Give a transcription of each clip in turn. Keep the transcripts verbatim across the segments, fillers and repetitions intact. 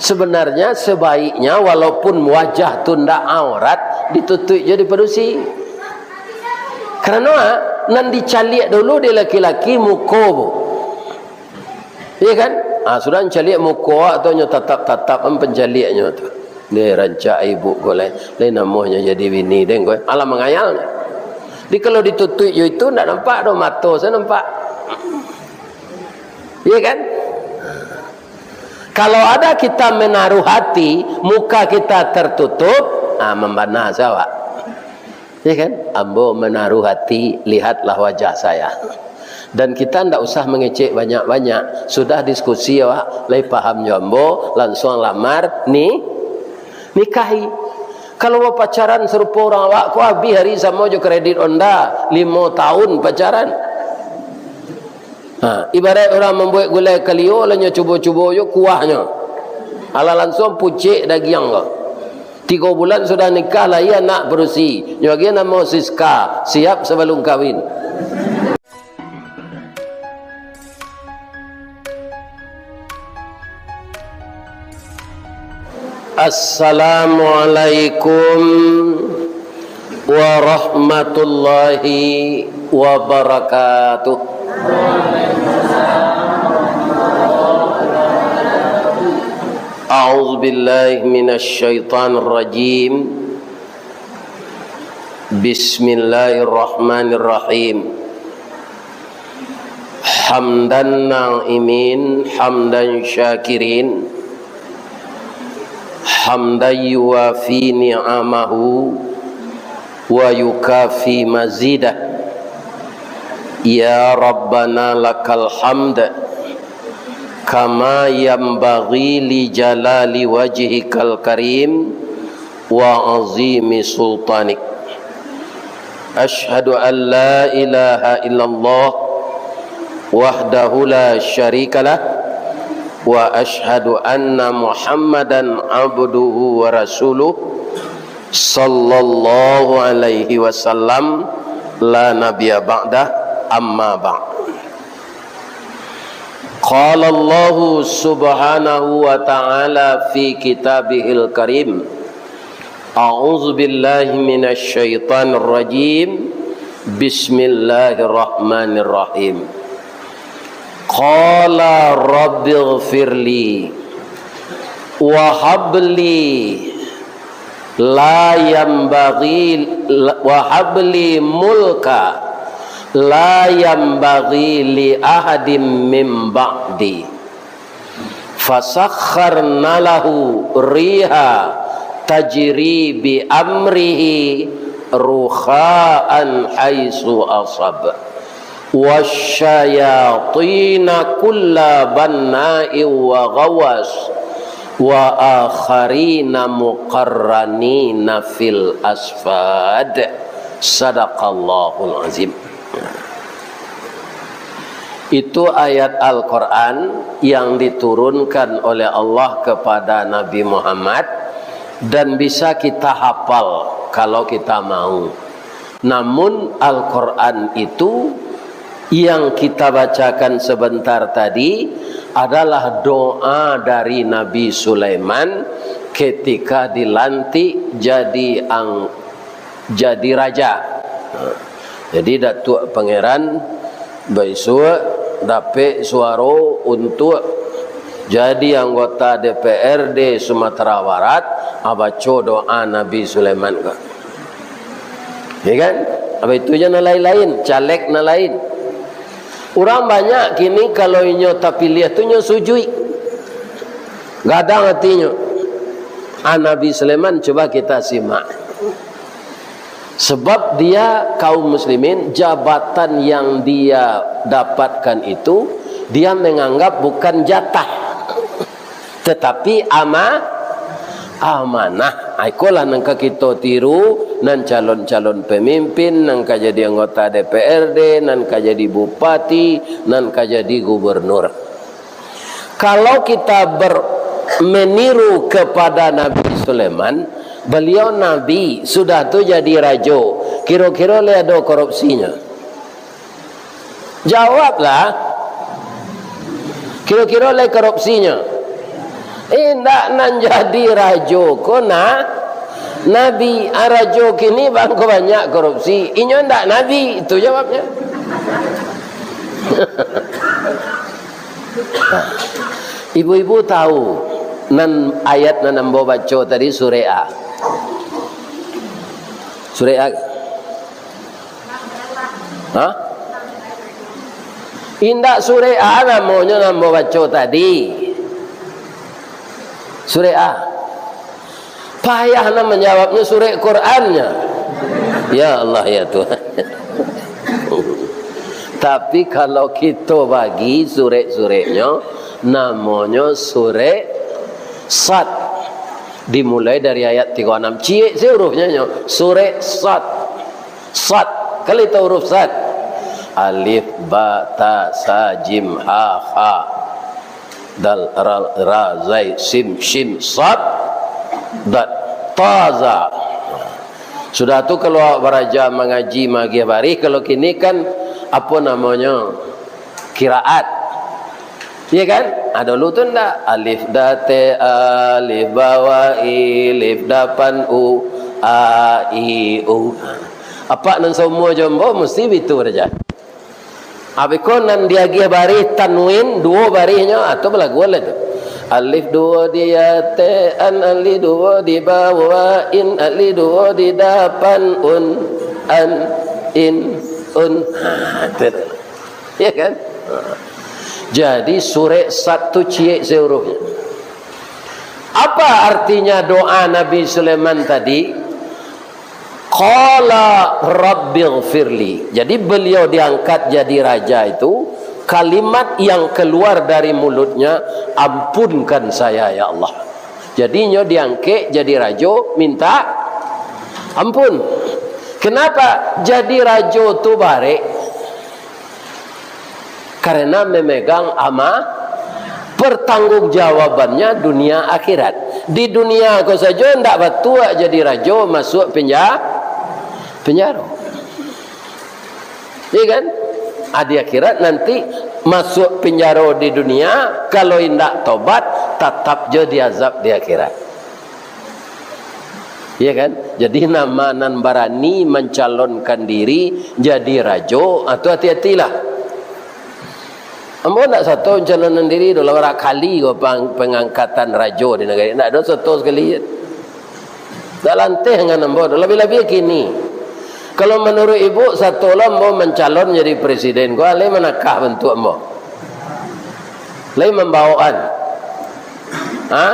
Sebenarnya, sebaiknya, walaupun wajah tu ndak aurat, ditutuik jo di padusi. Karano, ah, nan dicaliak dulu di laki-laki muko, Bu. Iya kan? Ah, sudah caliak muko, ah, tu nyo tatap-tatap, am, pancaliaknyo tu. Deh, rancak ibu ko lai. Lai namuahnyo jadi bini den ko. Alah mangayal. Jadi, kalau ditutuik jo itu, ndak nampak doh, mato sajo nampak. Iya kan? Kalau ada kita menaruh hati, muka kita tertutup, ah, mambana sajo awak. Ya kan? "Ambo menaruh hati, lihatlah wajah saya." Dan kita ndak usah mangecek banyak-banyak. Sudah diskusi awak, lai paham jo ambo, lansuang lamar, ni, nikahi. Kalau bapacaran sarupo urang awak ko, habih ari samo jo kredit Honda, limo tahun pacaran. Ha, ibarat urang mambuek gulai kalio, lah nyo cubo-cubo jo kuahnyo. Alah lansuang pucek dagiang ko. Tigo bulan sudah nikah, lahia anak padusi. Nyo agiah namo Siska, siap sabalum kawin. Assalamualaikum warahmatullahi wabarakatuh. A'udzubillahi minasyaitonirrajim. Bismillahirrahmanirrahim. Hamdan na'imin, hamdan syakirin, hamdan yuwafi ni'amahu wa yukafi mazidah. Ya Rabbana lakal hamd, kama yanbaghi li jalali wajhikal karim wa azimi sultanik. Asyhadu an la ilaha illallah wahdahu la syarikalah, wa asyhadu anna Muhammadan abduhu wa rasuluh, sallallahu alaihi wasallam, la nabiyya ba'dah, amma ba'd. Qala Allahu subhanahu wa ta'ala fi kitabihil karim, A'udzu billahi minasy syaithanir rajim. Bismillahirrahmanirrahim. Qala rabbighfirli wa habli la yanbaghi, wa habli mulka la yanbaghi li ahadim min ba'di. Fasakharna lahu riha tajri bi amrihi rukha'an haitsu ashab. Wasyayatina kulla banna'in wa ghawwas. Wa akharina muqarranina fil asfad. Sadaqallahul azim. Itu ayat Al-Quran yang diturunkan oleh Allah kepada Nabi Muhammad, dan bisa kita hafal kalau kita mau. Namun, Al-Quran itu yang kita bacakan sebentar tadi adalah doa dari Nabi Sulaiman ketika dilantik jadi ang-, jadi raja. Ha. Jadi, Datuak Pangeran baisuak dapek suaro untuak jadi anggota D P R D Sumatera Barat, ha, baco doa Nabi Sulaiman ko. Ya kan? Apa itu je nan lain-lain, caleg nan lain. Urang banyak kini kalau inyo tapiliah tu nyo sujuik. Gadang atinyo. Ah, Nabi Sulaiman, cuba kita simak. Sebab dia, kaum muslimin, jabatan yang dia dapatkan itu, dia menganggap bukan jatah, tetapi ama-, amanah. Ah, ikolah nan ka kito tiru, nan calon-calon pemimpin, nan ka jadi anggota D P R D, nan ka jadi bupati, nan ka jadi gubernur. Kalau kita ber-, meniru kepada Nabi Sulaiman, beliau nabi, sudah tu jadi rajo. Kiro-kiro lai ado korupsinyo? Jawablah. Kiro-kiro lai korupsinyo? Indak, nan jadi rajo ko na-, nabi. Ah, rajo kini bangko banyak korupsi. Inyo ndak nabi, itu jawabnyo. Ibu-ibu tahu nan ayat nan ambo baco tadi surek a? Surek a? Ha? Indak surek a namonyo nan ambo baco tadi. Surek a. Payah nan manjawabnyo surek Qurannyo. Ya Allah, ya Tuhan. Tapi kalau kito bagi surek-sureknyo, namonyo surek Sad. Dimulai dari ayat tigo anam. Ciek se hurufnyo nyo. Surek Sad. Sad. Kali tau huruf Sad? Alif, ba, ta, sa, jim, ha, kha. Dal, ra, ra, zai, sim, shin, sad, dad, ta, za. Sudah tu, kalau awak baraja mangaji, magiah barih, kalau kini kan, apo namonyo, kiraat. Iya kan? Ah, dulu tu ndak. Alif da te alif ba wa i, lif da pan u, a, i, u. Apak nan saumua jo ambo, musti bitu baraja. Abih ko nan diagiah barih tanwin, duo barihnyo, ah, tu balagu lah tu. Alif duo di ate an, alif duo di bawa in, alif duo di dapan un, an, in, un. Ha, tu. Ya kan? Ha. Jadi, surek Sad tu ciek se hurufnyo. Apa artinya doa Nabi Sulaiman tadi? Qala rabbighfirli. Jadi, beliau diangkat jadi raja itu, kalimat yang keluar dari mulutnya, "Ampunkan saya, ya Allah." Jadi, inyo diangkek jadi rajo, minta ampun. Kenapa? Jadi rajo tu barek. Karena memegang ama-, pertanggungjawabannya dunia akhirat. Di dunia ko sajo ndak batuak jadi rajo, masuak penja-, penjaro. Iya kan? Ah, di akhirat nanti masuak penjaro di dunia, kalau indak tobat, tatap jo diazab di akhirat. Iya kan? Jadi, nama nan barani mancalonkan diri jadi rajo, ah, tu hati-hatilah. Ambo ndak sato mancalonkan diri doh, lah barak kali ko pang-, pangangkatan rajo di nagari. Ndak ado sato sakali. Ndak lanteh ngan ambo doh, labiah-labiah kini. Kalau manuruik ibu, sato lah ambo mancalon jadi presiden ko, alai manakah bantuak ambo. Lai mambaoan. Ha?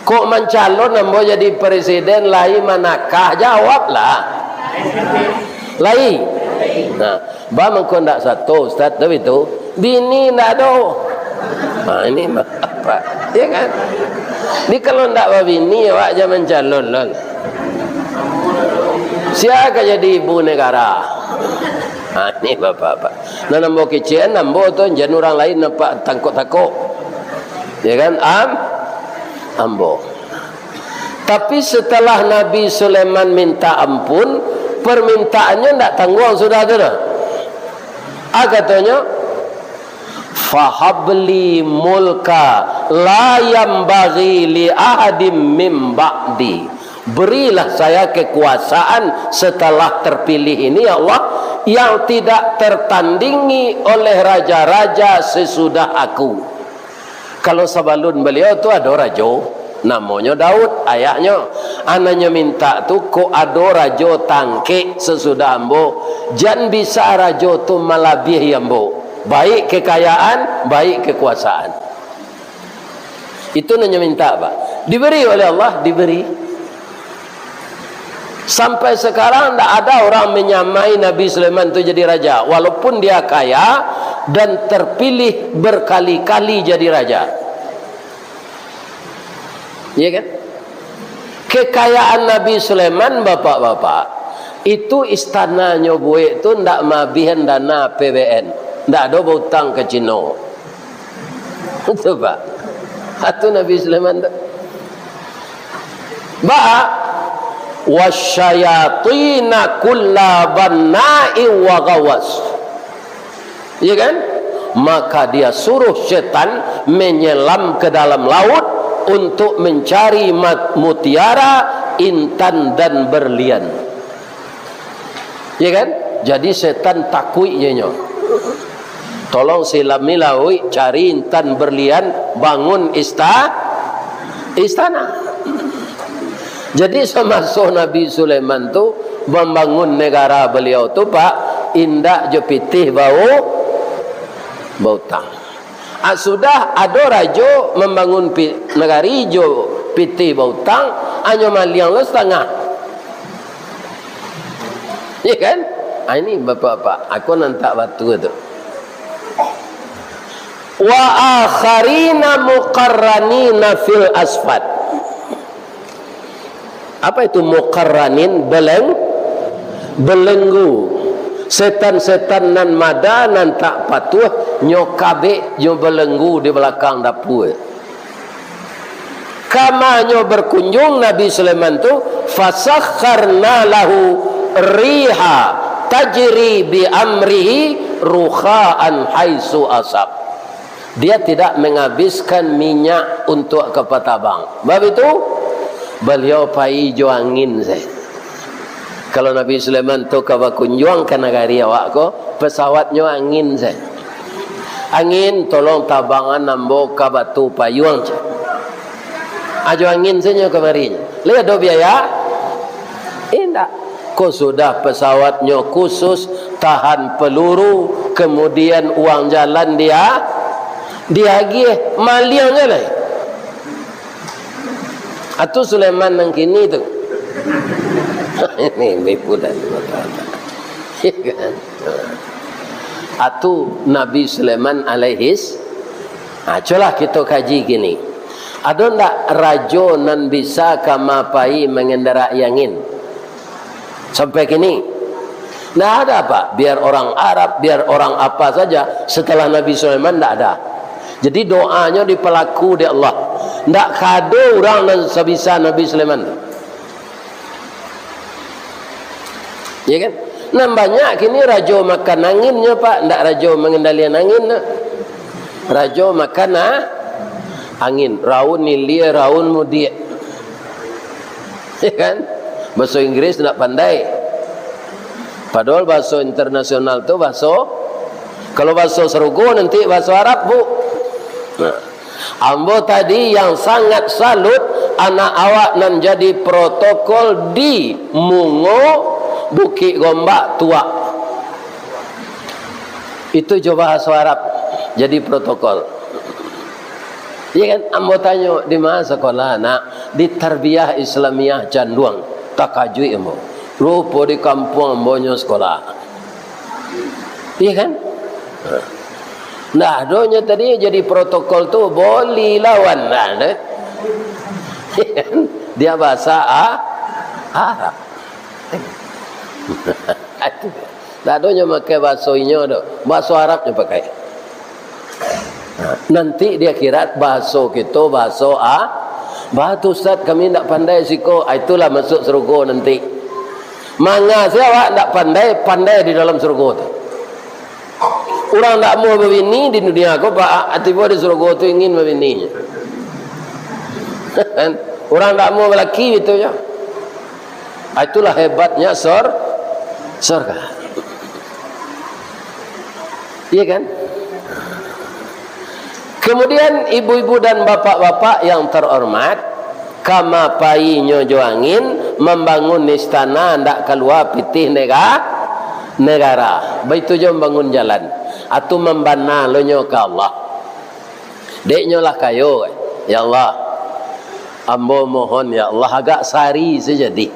Kok mancalon ambo jadi presiden, lai manakah? Jawablah. Lai. Nah, ba mangko ndak sato, Ustaz, tapi tu bini ndak ado. Ha, ini apa? Ya kan? Jadi kalau ndak babini, awak jan mancalon lah. Sia ka jadi ibu negara? Ha, ini bapak-bapak. Nan ambo kecekan, ambo tu, jan urang lain nampak tangkok-tangkok. Ya kan? Am-, ambo. Tapi setelah Nabi Sulaiman minta ampun, permintaannyo ndak tangguang sudah tu doh. Ah, katonyo, "Fahabli mulka la yambaghi li ahadim min ba'di." Berilah saya kekuasaan setelah terpilih ini, ya Allah, yang tidak tertandingi oleh raja-raja sesudah aku. Kalau sabalun baliau tu ado rajo, namonyo Daud, ayahnyo. Anaknyo minta tu, kok ado rajo tangkek sasudah ambo, jan bisa rajo tu malabiahi ambo, baik kekayaan, baik kekuasaan. Itu nan nyo minta, Pak. Diberi oleh Allah, diberi. Sampai sekarang ndak ada orang menyamai Nabi Sulaiman tu jadi raja, walaupun dia kaya dan terpilih berkali-kali jadi raja. Iya kan? Kekayaan Nabi Sulaiman, bapak-bapak, itu istananyo buek tu ndak maabihan dana A P B N, ndak ado bautang ka Cino. Itu, Pak. Itu Nabi Sulaiman tu. Ba, "Wasyayatina kulla banna'in wa gawas." Iya kan? Maka dia suruh setan menyelam ke dalam laut untuk mencari mat-, mutiara, intan, dan berlian. Ya kan? Jadi setan takuik je nyo. Tolong silami lauik, cari intan berlian, bangun ista-, istana. Jadi samaso Nabi Sulaiman tu mambangun negara baliau tu, Pak, indak jo pitih bau-, bautang. Ah, sudah ado rajo mambangun pi-, nagari jo pitih bautang, hanyo maliang lo satangah. Ya kan? Ah, ini bapak-bapak, aku nantak batu tu. Wa akharina muqarranina fil asfad. Apa itu muqarranin? Beleng-, belenggu. Setan-setan nan mada, nan tak patuah, nyo kabek, nyo belenggu di balakang dapua. Kamanyo berkunjung Nabi Sulaiman tu, fasakharna lahu riha tajri bi amrihi rukha'an haitsu asab. Dia tidak menghabiskan minyak untuk kapal tabang. Bab itu, baliau pai jo angin sajo. Kalau Nabi Sulaiman tu ka bakunjuang ka nagari awak ko, pesawatnyo angin sajo. "Angin, tolong tabangan ambo ka Batu Payuang," cak. Ajo angin sajo kamari. Lai ado biaya? Indak. Ko sudah pesawatnyo khusus, tahan peluru, kemudian uang jalan dia, diagiah, maliang je lai. Atu Sulaiman nan kini tu. Ini ibu dan bapak. Ya kan? Atu Nabi Sulaiman alaihis. Nah, cubolah kito kaji kini. Ado ndak rajo nan bisa ka mapai mangendarai angin? Sampai kini, ndak ada, Pak. Biar orang Arab, biar orang apa saja, setelah Nabi Sulaiman ndak ada. Jadi, doanyo dipalaku dek Allah. Ndak kado urang nan sabisa Nabi Sulaiman tu. Ya kan? Nan banyak kini rajo makan anginnyo, Pak, ndak rajo mangendalian angin, nah. Rajo makan, ah, angin, raun ilia, raun mudiak. Ya kan? Baso Inggris ndak pandai. Padahal baso internasional tu baso, kalau baso sarugo nanti baso Arab, Bu. Nah. Ambo tadi yang sangat salut anak awak nan jadi protokol di Mungo, Bukik Gombak, Tuak. Itu jo bahaso Arab, jadi protokol. Iya kan? Ambo tanyo, "Di ma sakolah, Nak?" "Di Tarbiyah Islamiyah Canduang." Takajuik ambo. Rupo di kampuang ambo nyo sakolah. Iya kan? Nah, donyo tadi jadi protokol tu, boli lawan, nah, deh. Dia bahasa A-, Arab. Itu. Tak adonyo makai bahaso inyo tu. Bahaso Arab nyo pakai. Nanti di akhirat, bahaso kito, bahaso A-, "Bah tu, Ustaz, kami ndak pandai siko." Ah, itulah masuk sarugo nanti. Manga se awak ndak pandai, pandai di dalam sarugo tu. Urang ndak amuah babini di dunia ko, Pak, tibo di sarugo tu ingin babini. Urang ndak amuah balaki, gitu yo. Ah, itulah hebatnya sor-, sorga. Iya kan? Kemudian, ibu-ibu dan bapak-bapak yang terhormat, kama painyo jo angin, mambangun istana ndak kalua pitih nega-, negara. Baitu jo mambangun jalan. Atu mambana lo nyo ka Allah. Dek nyo lah kayo, "Ya Allah, ambo mohon, ya Allah, agak sari sajo dih."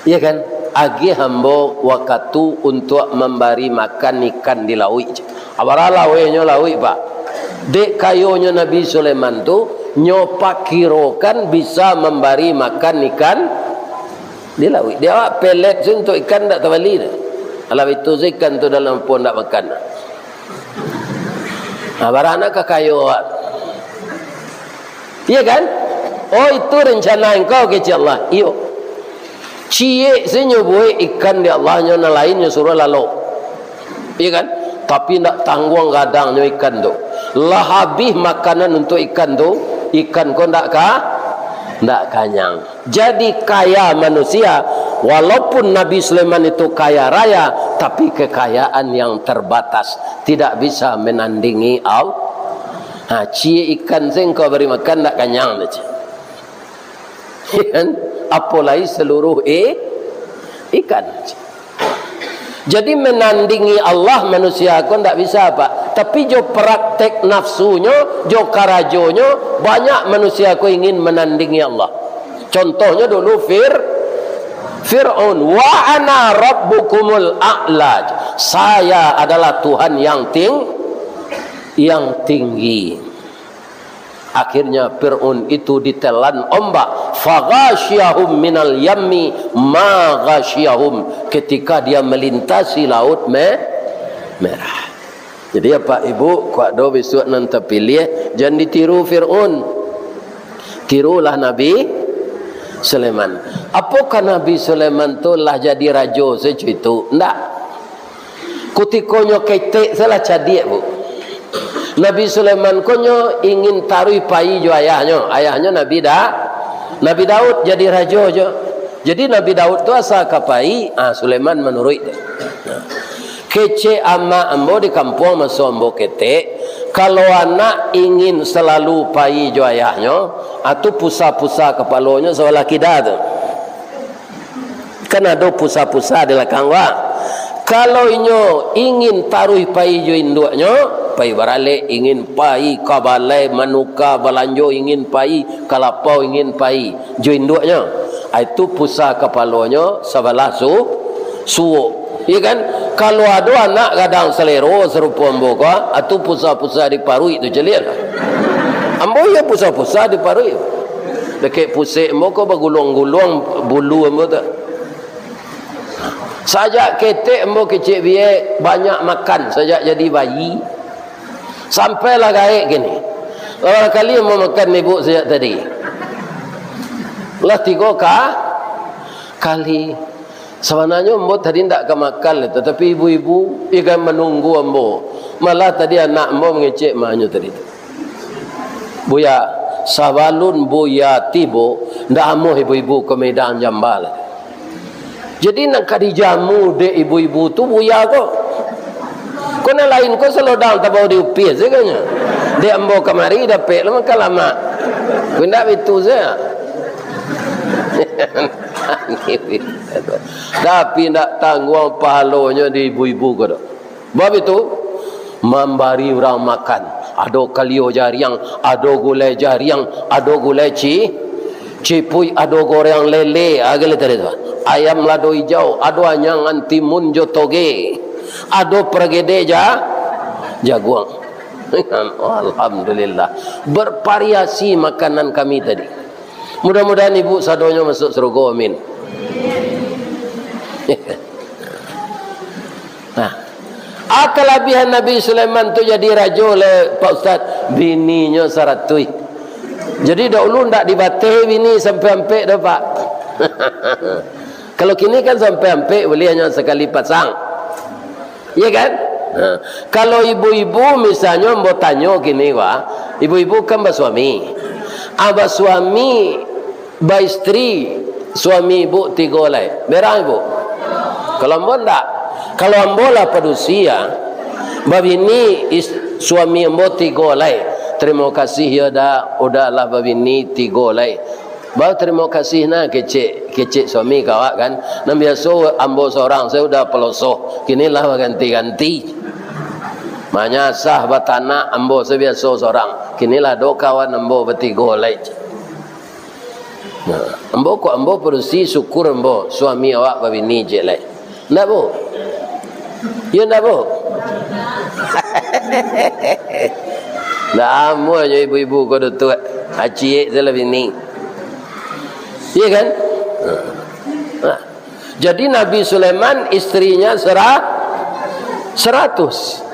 Iya kan? "Agiah ambo wakatu untuak mambari makan ikan di lauik," cek. Abara lawenyo lauik, Pak. Dek kayonyo Nabi Sulaiman tu, nyo pakirokan bisa mambari makan ikan di lauik. Di awak pelet se untuak ikan ndak tabali tu. Alah itu se ikan tu dalam apo ndak makan. Nah, baranak ka kayo awak. Iya kan? "Oh, itu rencana engkau," kecek Allah. "Iyo." Ciek se nyo buek ikan di Allah, nyo nan lain nyo suruah lalok. Iya kan? Tapi ndak tangguang gadangnyo ikan tu. Lah habih makanan untuk ikan tu, ikan ko ndak ka-, ndak kanyang. Jadi kaya manusia, walaupun Nabi Sulaiman itu kaya raya, tapi kekayaan yang terbatas, tidak bisa menandingi Allah. Ha, ciek ikan se kau bari makan, ndak kanyang tu, ciek. Kan? Apolai seluruh i-, ikan. Jadi, menandingi Allah manusia ko ndak bisa, Pak. Tapi, jo praktek nafsunyo, jo karajonyo, banyak manusia ko ingin menandingi Allah. Contohnyo dulu Fir-, Fir'aun, "Wa ana rabbukumul a'la." Saya adalah Tuhan yang ting-, yang tinggi. Akhirnya Fir'aun itu ditelan ombak. "Faghasyiyahum minal yammi ma ghasyiyahum." Ketika dia melintasi Laut Me-, Merah. Jadi, Apak Ibu, kok ado bisuak nan tapiliah, jan ditiru Fir'aun. Tirulah Nabi Sulaiman. Apokah Nabi Sulaiman tu lah jadi rajo sajo itu? Ndak. Kutikonyo ketek se lah cadiak, Bu. Nabi Sulaiman ko nyo ingin taruih pai jo ayahnyo. Ayahnyo Nabi Da-, Nabi Daud jadi rajo jo. Jadi Nabi Daud tu asa ka pai, ah, Sulaiman manuruik tu. Kecek amak ambo di kampuang maso ambo ketek, kalau anak ingin salalu pai jo ayahnyo, ah, tu pusa-pusa kapalonyo sabalah kida tu. Kan ado pusa-pusa di lakang, Pak. Kalau inyo ingin taruih pai jo induaknyo, pai baralek, ingin pai ka balai manuka balanjo, ingin pai ka lapau, ingin pai jo induaknyo. Ah, itu pusa kapalonyo sabalah su-, suok. Iyo kan? Kalau ado anak gadang salero sarupo ambo ko, ah, tu pusa-pusa di paruik tu, caliak. Ambo iyo pusa-pusa di paruik. Dakek pusek ambo ko baguluang-guluang bulu ambo tu. Sajak ketek ambo kecek biek, banyak makan sajak jadi bayi. Sampailah gaek kini. Lah bara kali ambo makan ibuk sajak tadi? Lah tigo ka-, kali. Sabananyo ambo tadi ndak ka makan lai, tatapi ibu-ibu, iyo kan, manunggu ambo. Malah tadi anak ambo mangecek maknyo tadi tu. Buya, sabalun Buya tibo, ndak amuah ibu-ibu ka Medan Jamba lai. Jadi, nan ka dijamu dek ibu-ibu tu Buya ko. Ko nan lain ko salodang tabao di upih sajo nyo. Dek ambo kamari dapek lah makan lamak. Ko indak bitu sajo. Tapi indak tangguang pahalonyo di ibu-ibu ko doh. Bab itu, mambari urang makan. Ado kalio jariang, ado gulai jariang, ado gulai ci-, cipuik, ado goreng lele, ah, gale tadi tu. Ayam lado ijau, ado anyangan timun jo toge, ado pergede ja-, jaguang. Alhamdulillah. Bervariasi makanan kami tadi. Mudah-mudahan ibu sadonyo masuk sarugo, amin. Nah, ah, kalabihan Nabi Sulaiman tu jadi rajo lai, Pak Ustaz, bininyo saratuih. Jadi, dahulu ndak dibateh bini sampai ampek doh, Pak. Kalau kini kan sampai ampek buliah nyo sakali pasang. Iya kan? Nah, kalau ibu-ibu misalnyo ambo tanyo kini, wah, ibu-ibu kan basuami. Ah, basuami, baistri, suami ibu tigo lai. Berang ibu? Kalau ambo ndak. Kalau ambo lah padusi, ah, babini is-, suami ambo tigo lai. Tarimo kasih yo, Da, udah lah babini tigo lai. Batarimo kasih nah, kecek, kecek suami ka awak kan. Nan biaso ambo sorang sajo udah palosoh, kini lah baganti-ganti. Manyasah batanak ambo sabiaso sorang, kini lah ado kawan ambo batigo lai. Nah, ambo kok ambo padusi, syukur ambo suami awak babini ciek lai. Ndak, Bu? Iyo ndak, Bu? Ndak amuah jo ibu-ibu ko dutuak. Aciek salah bini. Iyo kan? Nah. Jadi Nabi Sulaiman istrinya sera-, seratus.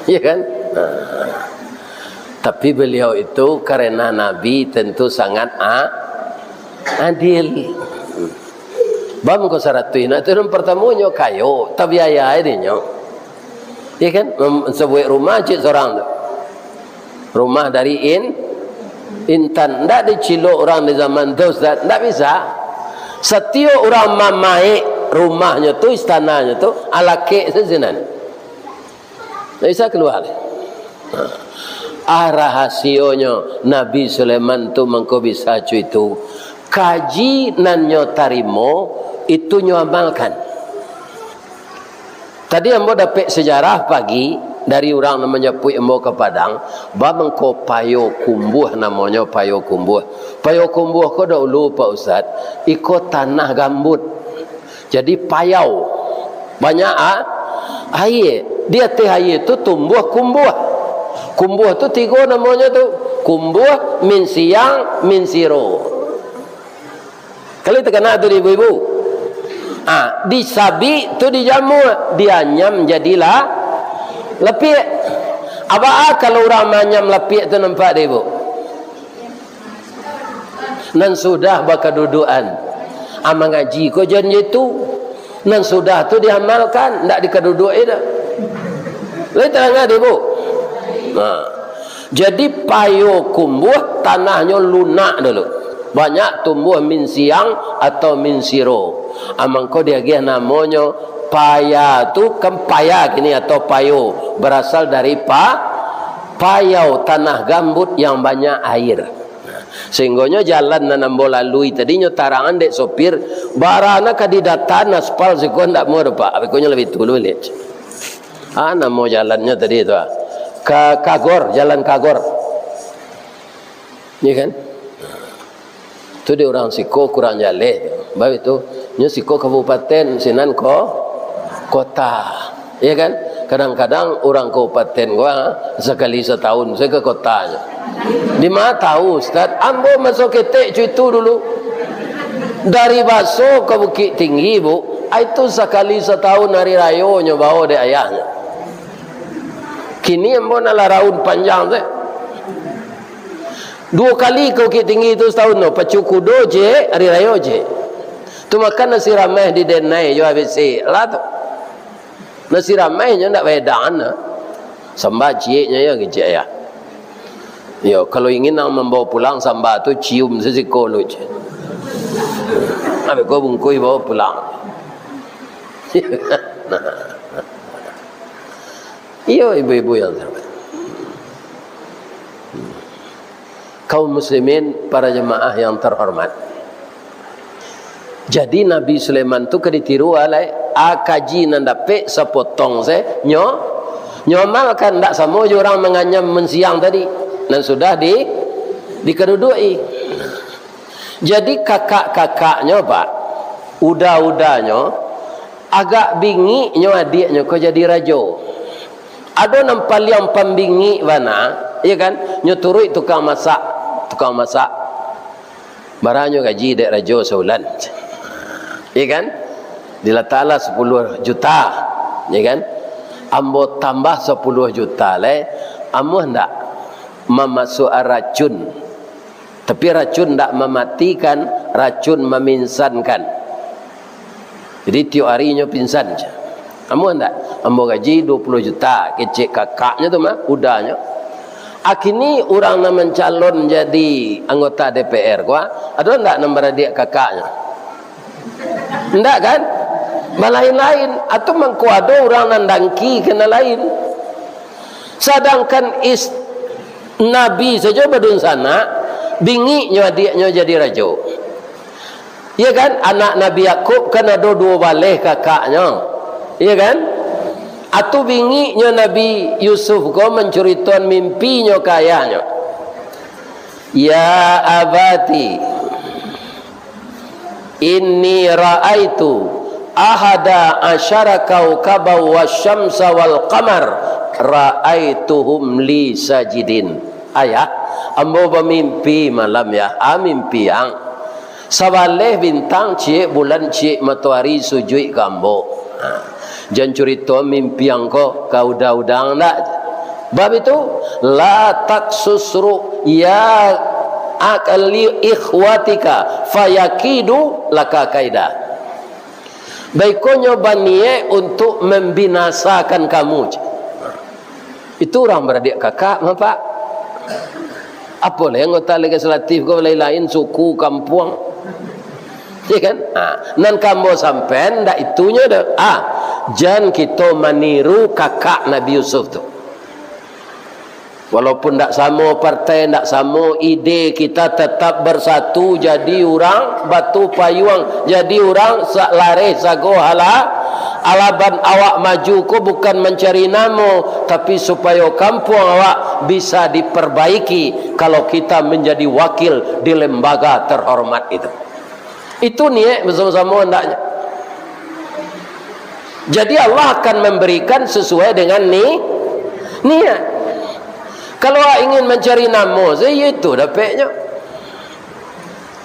Iya kan? Nah. Tapi beliau itu karena Nabi tentu sangat a-, adil. Bam ko saratuih, nah, tu nan partamo nyo kayo, tabiaya dinyo. Ya kan? Mem-, sabuik rumah cik sorang tu. Rumah dari in-, intan. Ndak dicilok urang di zaman tu, Ustaz. Ndak bisa. Satiok urang mamaek rumahnyo tu, istananyo tu, alakek se sinan. Ndak bisa kalua. Ah, rahasionyo Nabi Sulaiman tu mangko bisa cuitu. Kaji nan nyo tarimo, itu nyo amalkan. Tadi ambo dapek sejarah pagi dari urang nan manjapuik ambo ka Padang, ba mangko Payokumbuah namonyo, Payokumbuah. Payokumbuah ko daulu, Pak Ustaz, iko tanah gambut. Jadi payau. Banyak a-, aia. Di ateh aia tu tumbuah kumbuah. Kumbuah tu tigo namonyo tu. Kumbuah, minsiang, minsiro. Kali takana tu di ibu-ibu. Ah, disabik tu dijamua, dianyam jadilah lapiak. Abaa kalau urang maanyam lapiak tu nampak di ibu? Nan sudah bakadudukan. Ah, mangaji ko jan itu. Nan sudah tu diamalkan, ndak dikaduduak-i dah. Lai tarang di ibu? Nah. Jadi Payokumbuah tanahnyo lunak dulu. Banyak tumbuah minsiang atau minsiro. Ah, mangko diagiah namonyo paya tu, kan paya kini atau payo, berasal dari pa-, payau, tanah gambut yang banyak air. Sehinggonyo jalan nan ambo lalui tadi nyo tarangan dek sopir, bara nan ka didatan aspal siko ndak muah doh, Pak. Abih ko nyo labiah tulu liek. Ah, namo jalannyo tadi tu, ah. Ka-, Kagor, Jalan Kagor. Iya kan? Tu di urang siko kurang jaleh tu. Baik tu, nyo siko kabupaten, sinan ko-, kota. Iya kan? Kadang-kadang urang kabupaten gua sakali satahun sajo ka kotanyo. Di ma tahu, Ustaz? Ambo maso ketek cuitu dulu. Dari Baso ka Bukittinggi, Bu. Ah, itu sakali satahun hari rayonyo bao dek ayahnyo. Kini ambo nak laraun panjang tu. Duo kali ka Bukittinggi tu satahun tu, pacu kudo ciek, hari rayo ciek. Tu makan nasi rameh di denai jo abih se lah tu. Nasi rameh nyo ndak baedangan lah. Samba cieknyo yo kecek ayah. Yo, kalau ingin nak mambawa pulang samba tu, cium sasiko lu ciek. Abih ko bungkuih bawa pulang. Nah. Iyo, ibu-ibu yang terhormat. Kaum muslimin, para jemaah yang terhormat. Jadi, Nabi Sulaiman tu ka ditiru alai, a kaji nan dapek sapotong se, nyo, nyo amalkan, ndak samo jo urang manganyam minsiang tadi, nan sudah di, dikaduduak-i. Jadi, kakak-kakaknyo, Pak, uda-udanyo, agak bingiknyo adiaknyo ko jadi rajo. Ado nan paliang pambingik bana, iyo kan? Nyo turuik tukang masak, tukang masak. Baranyo gaji dek rajo saulan? Iyo kan? Dilataklah sapuluah juta, iyo kan? Ambo tambah sapuluah juta lai, amuah ndak mamasuak racun? Tapi racun ndak mamatikan, racun maminsankan. Jadi, tiok ari inyo pinsan. Amuah ndak? Ambo gaji duo puluah juta, kecek kakaknyo tu mah, udanyo. Akini urang nan mancalon jadi anggota D P R ko, ado ndak nan baradiak kakaknyo? Ndak kan? Balain-lain. Atau mangko ado urang nan dangki ka nan lain. Sadangkan is-, Nabi sajo badunsanak, bingiknyo adiaknyo jadi rajo. Iya kan? Anak Nabi Yakub kan ado duo baleh kakaknyo. Iya kan? Atu bingiknyo Nabi Yusuf ko mancuritoan mimpinyo ka ayahnyo. "Ya abati, inni ra'aitu ahada asyara kaukaban wasyamsa wal qamar ra'aituhum li sajidin." Ayah, ambo bamimpi malam, Yah. Ah, mimpi ang. Sabaleh bintang ciek, bulan ciek, matoari sujuik ka ambo. Ha. Jan curito mimpi ang ko ka uda-uda ang ndak. Bab itu, la taksus ru'ya ak-, li ikhwatika fayakidu laka kaida. Baikonyo baniaik untuk mambinasakan kamu, cek. Itu urang baradiak kakak, Bapak. Apo lai anggota legislatif ko, lain-lain suku, kampuang. Ya kan? Ha, nan ka ambo sampaian ndak itunyo doh. Ah, jan kito maniru kakak Nabi Yusuf tu. Walaupun ndak samo partai, ndak samo ide, kita tetap bersatu jadi urang Batu Payuang, jadi urang sa-, Lareh Sago Hala-, Alaban. Awak maju ko bukan mancari namo, tapi supayo kampuang awak bisa diperbaiki kalau kita menjadi wakil di lembaga terhormat itu. Itu niaik basamo-samo andaknyo. Jadi, Allah akan memberikan sesuai dengan ni-, niat. Kalau awak ingin mancari namo sajo, itu dapeknyo.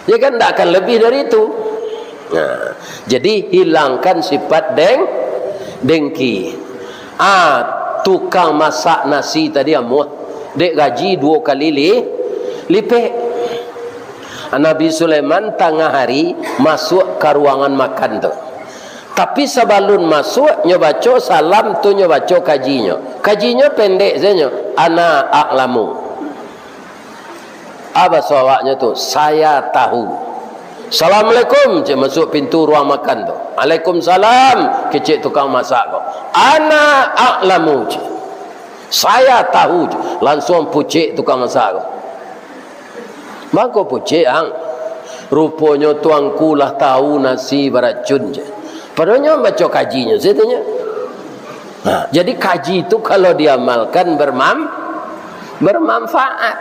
Ya kan, ndak akan lebih dari itu. Nah, jadi hilangkan sifat deng-, dengki. Ah, tukang masak nasi tadi amuah, dek gaji duo kali li-, lipek. Nabi Sulaiman tangah hari masuak ka ruangan makan tu. Tapi sabalun masuak, nyo baco salam tu, nyo baco kajinyo. Kajinyo pendek sajo, "Ana a'lamu." Apo baso awaknyo tu? "Saya tahu." "Assalamualaikum," cek masuak pintu ruang makan tu. "Alaikumsalam," kecek tukang masak ko. "Ana a'lamu," cek. "Saya tahu," cek. Lansuang pucek tukang masak ko. "Mangko pucek, Ang?" "Ruponyo tuangku lah tahu nasi baracun," cek. Padahal nyo baco kajinyo, satunyo. Nah, jadi kaji tu kalau diamalkan bermam-, bermanfaat.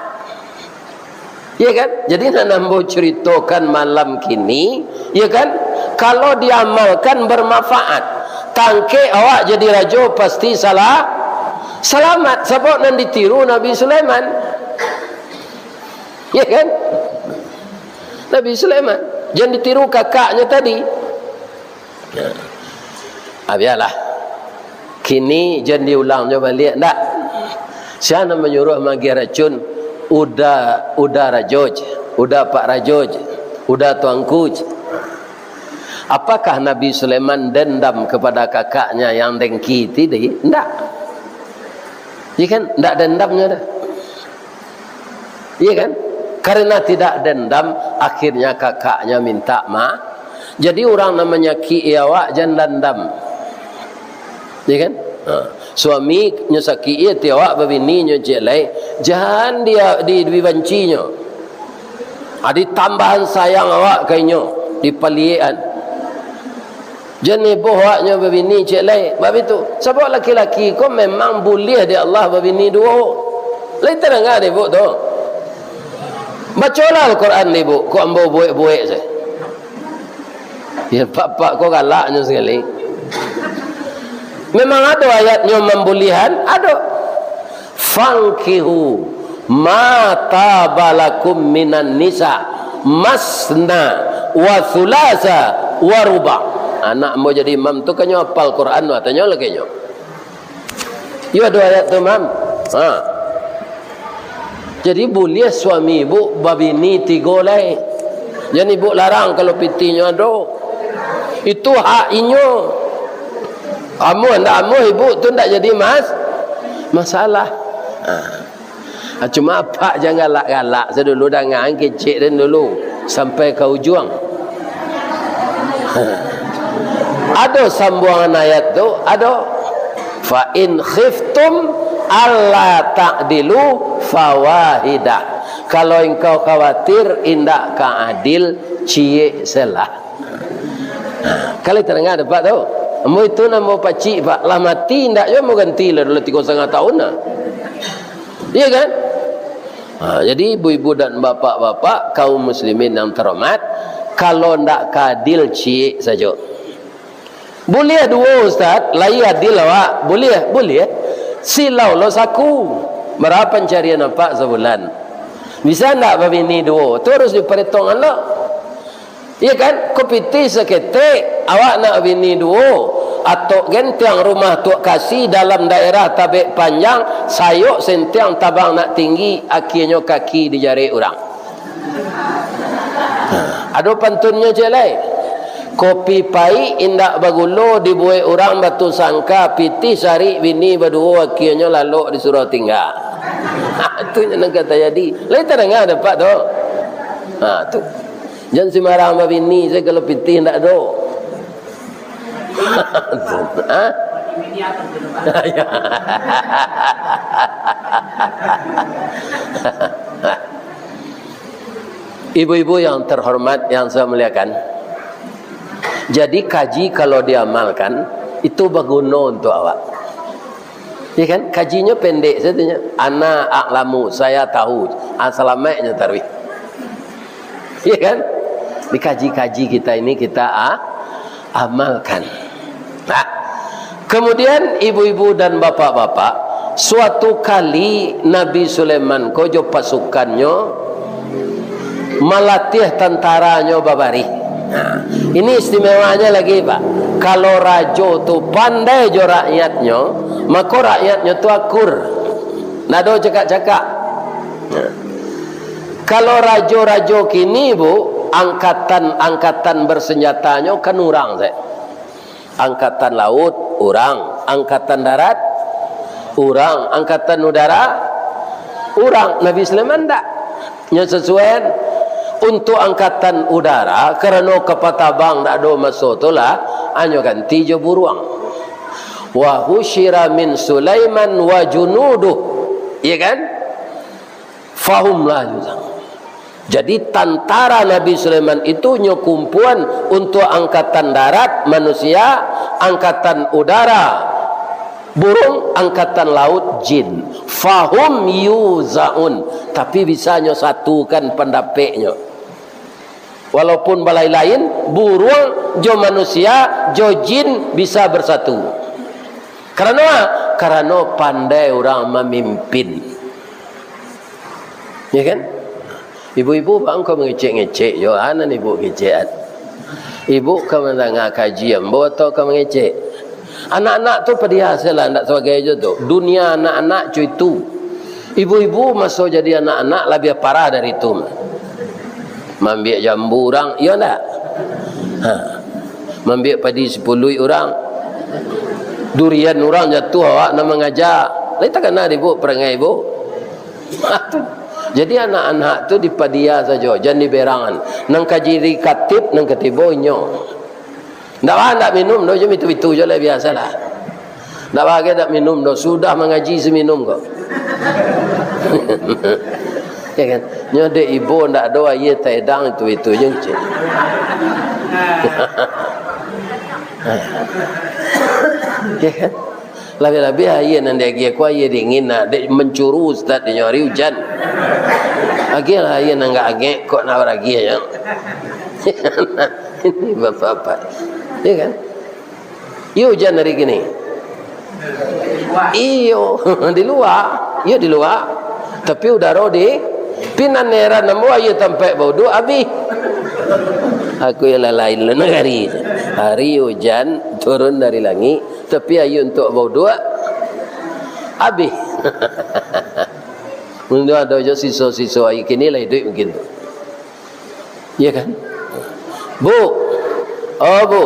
Ya kan? Jadi, nan ambo caritokan malam kini, ya kan? Kalau diamalkan bermanfaat, tangkek awak jadi rajo pasti salah, salamat. Sabab nan ditiru Nabi Sulaiman. Ya kan? Nabi Sulaiman. Jan ditiru kakaknyo tadi. Ah, bialah. Kini jan diulangnyo baliak, ndak? Sia nan manyuruah magiah racun? Uda, Uda Rajo je. Uda Pak Rajo je. Uda Tuangku je. Apakah Nabi Sulaiman dendam kepada kakaknya yang dengki tadi? Ndak. Iya kan? Ndak dendamnyo doh. Iya kan? Karena tidak dendam, akhirnya kakaknya minta maaf. Jadi, urang nan manyakik-i awak, jan dandam. Iya kan? Ha. Suami nyo sakik-i ati awak, babini nyo ciek lai, jan dia di, dibancinyo. Ha, ditambahan sayang awak ka inyo, dipaliek-an. Jan ibo awaknyo babini ciek lai. Bab itu, sabab laki-laki ko memang buliah dek Allah babini duo. Lai tadanga dek ibuk tu? Bacolah Al-Quran dek ibuk, ko ambo buek-buek se. Ya, bapak ko galaknyo sakali. Memang ado ayatnyo mambuliahan? Ado. "Fankihu ma taba lakum minan nisa, masna wa sulasa wa ruba." Anak ambo jadi imam tu kan nyo apal Quran tu, tanyo lai ka inyo. Iyo ado ayat tu, Mam. Ha. Jadi, buliah suami ibuk babini tigo lai. Jan ibuk larang kalau pitinyo ado. Itu hak inyo. Amuah ndak amuah, ibuk tu ndak jadi mas-, masalah. Ha. Ha, cuma apak jan galak-galak se dulu, dangaan kecek den dulu sampai ka ujuang. Ado sambuangan ayat tu, ado. "Fa in khiftum alla ta'dilu fawahidah." Kalau engkau khawatir indak ka adil, ciek se lah. Kalau tadanga dek apak tu, ambo itu nan ambo pacik, Pak. Lah mati indak juo ambo ganti lah, lah tigo satangah taun lah. Iya kan? Ha, jadi ibu-ibu dan bapak-bapak, kaum muslimin yang terhormat, kalau ndak ka adil, ciek sajo. Buliah duo, Ustaz, lai adil awak? Buliah, buliah. Silau lo saku. Bara pancarian apak sabulan? Bisa ndak babini duo? Tu harus diparetongan lo. Iya kan? Ko pitih saketek, awak nak bini duo, atok gentiang rumah tuak kasi dalam daerah Tabek Panjang, sayok sentiang tabang nak tinggi, akienyo kaki dijarek urang. Ado pantunnyo ciek lai. Kopi paik indak bagulo dibuek urang batu sangka, pitih sarik bini baduo, akianyo lalok disuruah tingga. Tu nyo nan ka tajadi. Lai tadanga dek Apak tu? Ha, tu. Jan sumbarang babini sajo kalau pitih indak ado. Ha? Ibu-ibu yang terhormat, yang saya muliakan, jadi kaji kalau diamalkan, itu baguno untuk awak. Ya kan? Kajinyo pendek sajo nyo. "Ana a'lamu, saya tahu." Ah, salamaiknyo taruih. Ya kan? Dikaji-kaji kita ini, kita a-, amalkan. Nah, kemudian ibu-ibu dan bapak-bapak, suatu kali Nabi Sulaiman ko jo pasukannyo malatiah tantaranyo babarih. Nah, ini istimewanyo lagi, Pak. Kalau rajo tu pandai jo rakyatnyo, mako rakyatnyo tu akur. Ndak ado cakak-cakak. Nah, kalau rajo-rajo kini, Bu, angkatan-angkatan bersenjatanyo kan urang sajo. Angkatan laut, urang. Angkatan darat, urang. Angkatan udara, urang. Nabi Sulaiman ndak. Nyo sasuaian. Untuk angkatan udara, karano kapal tabang ndak ado maso tu lah, anyo ganti jo buruang. "Wa husyira min Sulaiman wa junuduh." Iya kan? Fahum la yuza'un. Jadi, tantara Nabi Sulaiman itu nyo kumpuan untuk angkatan darat, manusia, angkatan udara, burung, angkatan laut, jin. Fahum yuzaun. Tapi, bisa nyo satukan pandapeknyo. Walaupun balain-lain, buruang jo manusia, jo jin bisa bersatu. Karano, karano pandai urang mamimpin. Ya kan? Ibu-ibu, baa mangko mangecek-ngecek jo, a nan ibu kecek an? Ibu ka mandanga kaji ambo atau ka mangecek? Anak-anak tu padiah sajolah, ndak sabagai jo tu. Dunia anak-anak co itu. Ibu-ibu maso jadi anak-anak labiah parah dari tu mah. Maambiak jambu urang, iyo ndak? Ha. Maambiak padi sipuluik urang. Durian urang jatuah, awak nan mangaja. Lai takana dek ibu parangai ibu? Jadi, anak-anak tu dipadiah sajo, jan diberangan. Nan ka jadi katib, nan ka tibo inyo. Ndak ba, ndak minum doh, jo bitu-bitu jo lah, biasalah. Ndak ba, ndak minum doh, sudah mangaji si minum ko. Ya kan? Nyo dek ibo ndak ado aia taedang itu-itu je, cik. Ya kan? Labiah-labiah aia nan diagiah ko aia dingin, nah, dek mancuru ustaz, dinyo ari ujan. Agiahlah aia nan agak angek, kok nak baragiah nyo. Ini bapak-bapak. Ya kan? Iyo ujan ari kini. Iyo, di lua. Iyo di lua. Tapi udaro di, pi nan heran ambo aia tampek bauduak abih. Aku yang lain-lain lah nagari. Hari ujan turun dari langik, tapi aia untuak bauduak abih. Mun ado jo siso-siso aia kini lah iduik mungkin tu. Iya kan? Bu, oh Bu,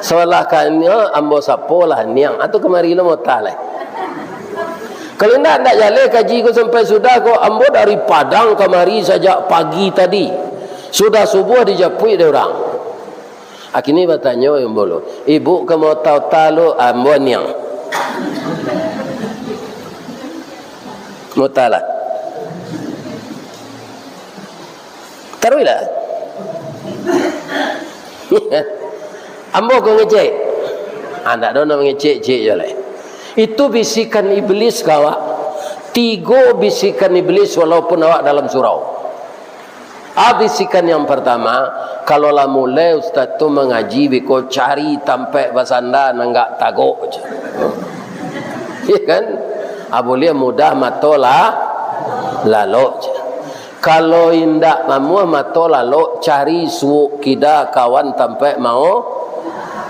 sabalah kanyo ambo sapolah niang, atau kamari lo mota lai. Kalau indak, indak jaleh kaji ko sampai sudah ko, ambo dari Padang kamari sajak pagi tadi. Sudah subuah dijapuik dek urang. Akini batanyo ambo lo, ibu ka mota-ota lo, ambo niang. Mota lah. Taruihlah. Ambo ko ngecek. Ah, ndak ado nak mangecek-cek jo lai. Itu bisikan iblis ka awak. Tigo bisikan iblis walaupun awak dalam surau. Ah, bisikan yang pertama, kalau lah mulai ustaz tu mangaji beko cari tampek basanda nan agak tagok je. Ya kan? Ah, buliah mudah mato lah lalok je. Kalau indak namuah mato lalok, cari suok kida kawan tampek mao,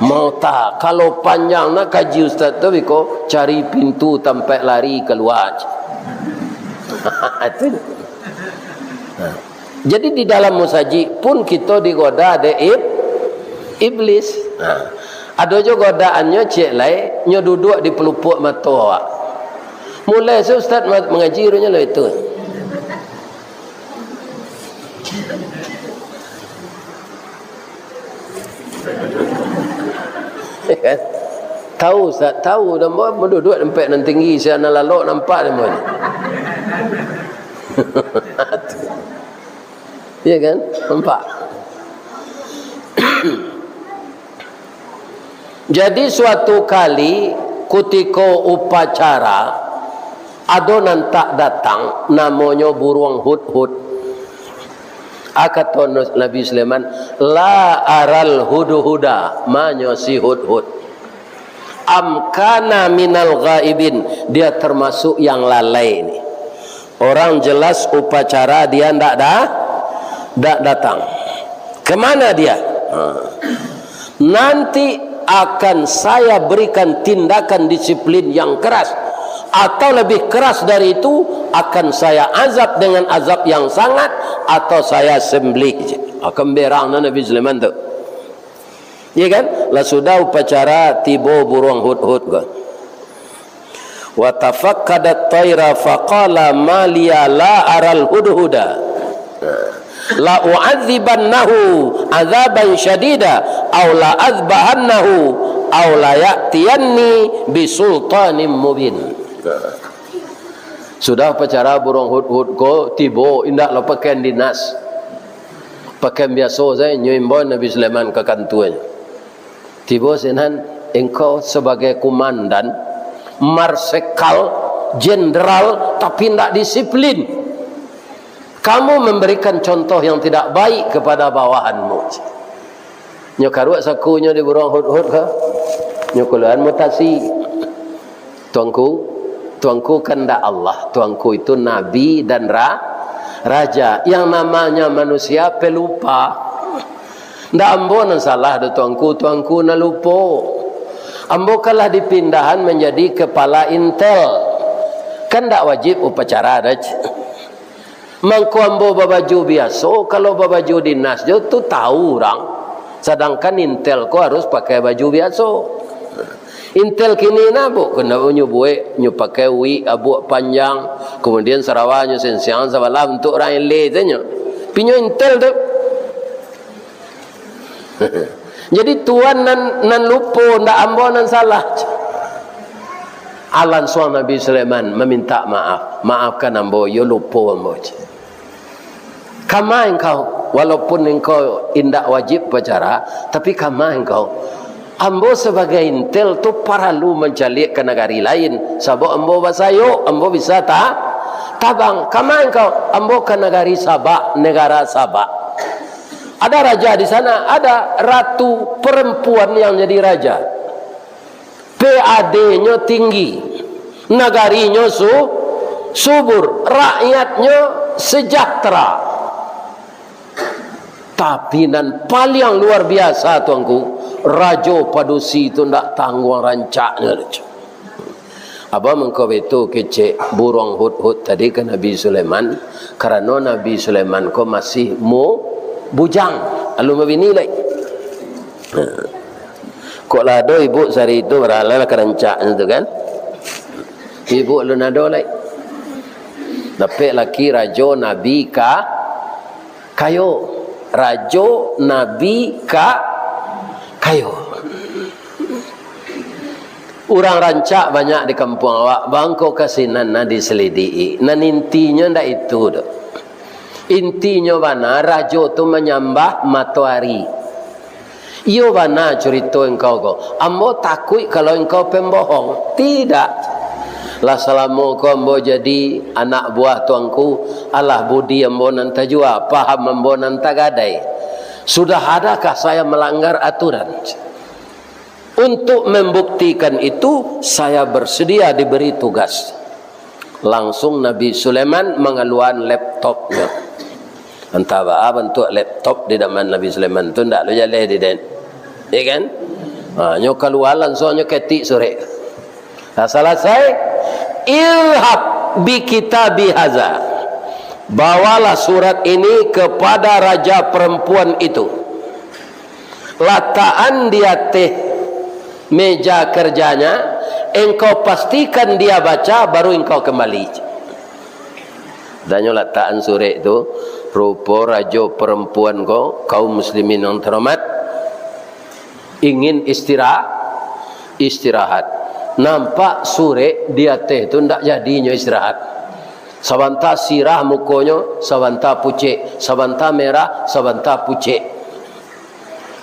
maota. Kalau panjang na kaji ustaz tu, biko cari pintu tampek lari kalua. Itu. Nah. Jadi di dalam musajik pun kito digoda dek ib-, Iblis. Ha. Ado jo godaannyo ciek lai, nyo duduak di palupuak mato awak. Mulai se ustaz ma-, mangaji, runyo lah itu. Ya kan? Tahu, Ustaz, tahu. Dan baduduak tampek nan tinggi, sia nan lalok nampak dek ambo ni. Ya kan? Nampak? Jadi, suatu kali, kutiko upacara, ado nan tak datang, namonyo buruang hudhud. A, kato Nabi Sulaiman, "La aral hudhuda," manyo si hudhud. "Am kana minal ghaibin," dia termasuk yang lalai ni. Orang jelas upacara dia ndak da-, ndak datang. Kemana dia? Ha. Nanti akan saya berikan tindakan disiplin yang keras, atau lebih keras dari itu, akan saya azab dengan azab yang sangat, atau saya sembelih. Akan berang Nabi Sulaiman tu. Ya kan? Lah sudah upacara, tibo buruang hudhud ko. Wa tafaqqadat thaira faqala ma liya la aral hudhuda. La u'adzibannahu adzaban syadida aw la adzbahannahu aw la ya'tiyanni bisultanim mubin. Sudah upacara, buruang hudhud ko tibo, indak lo pakaian dinas. Pakaian biaso sajo, nyo imbau Nabi Sulaiman ka kantuanyo. Tibo sinan, engkau sebagai komandan, marsekal, jenderal, tapi ndak disiplin. Kamu memberikan contoh yang tidak baik kepada bawahanmu. Nyo karuak sakunyo di buruang hudhud ko. Nyo kaluaan mutasi. Tuanku, Tuanku kandak Allah, Tuanku itu nabi dan ra-, raja. Yang namanya manusia pelupa. Ndak ambo nan salah doh, Tuanku, Tuanku nan lupo. Ambo kan lah dipindahan manjadi kepala intel. Kan ndak wajib upacara doh. Mangko ambo babaju biaso, kalau babaju dinas jo tu tahu urang. Sadangkan intel ko harus pakai baju biaso. Intel kini nah, bu, kena nyo buek, nyo pakai wig abuak panjang, kemudian sarawa nyo sensiang sabalah untuak urang eleh tu nyo. Pinyo intel tu. Jadi tuan nan, nan lupo, ndak ambo nan salah. Ah, lansuang Nabi Sulaiman maminta maaf. "Maafkan ambo, iyo lupo ambo." Kama engkau, walaupun engkau indak wajib upacara, tapi kama engkau. Ambo sabagai intel tu paralu mancaliak ka nagari lain, sabab ambo basayok, ambo bisa ta-, tabang. Kama engkau, ambo ka nagari Sabak, negara Sabak. Ada raja di sana, ada ratu perempuan yang jadi raja. P A D-nyo tinggi, nagarinyo su-, subur, rakyatnyo sejahtera. Tapi nan paliang luar biasa, Tuanku, rajo padusi tu ndak tangguang rancaknyo. Abah mangko baitu kecek buruang hudhud tadi ka Nabi Sulaiman, karano Nabi Sulaiman ko masih mu-, bujang, alun babini lai. Kok lah ado ibu sari tu, baralah ka rancaknyo tu kan. Ibu alun ado lai. Dapek laki rajo nabi ka-, kayo. Rajo nabi ka-, kayo. Urang rancak banyak di kampuang awak, bangko ka sinan nan diselidiki. Nan intinyo ndak itu doh. Intinyo bana, rajo tu manyambah matoari. Iyo bana curito engkau ko. Ambo takuik kalau engkau pembohong. Tidak. Lah salamo ko ambo jadi anak buah tuanku, alah budi ambo nan tajua, paham ambo nan tagadai. Sudah adakah saya melanggar aturan? Untuk membuktikan itu, saya bersedia diberi tugas. Langsung Nabi Sulaiman mangaluakan laptopnyo. Antah baa bantuak laptop di zaman Nabi Sulaiman tu, ndak lo jaleh di den. Ya kan? Ha, nyo kalua langsung nyo ketik surek. Nah, salasai, "Idhhab bi kitabi haza." Bawalah surat ini kepada raja perempuan itu. Latakan di ateh meja kerjanya, engkau pastikan dia baca, baru engkau kembali. Danyo latakan surek tu, rupo rajo perempuan ko, kaum muslimin yang terhormat, ingin istira-, istirahat. Nampak surek di ateh tu, ndak jadinyo istirahat. Sabanta sirah mukonyo, sabanta pucek, sabanta merah, sabanta pucek.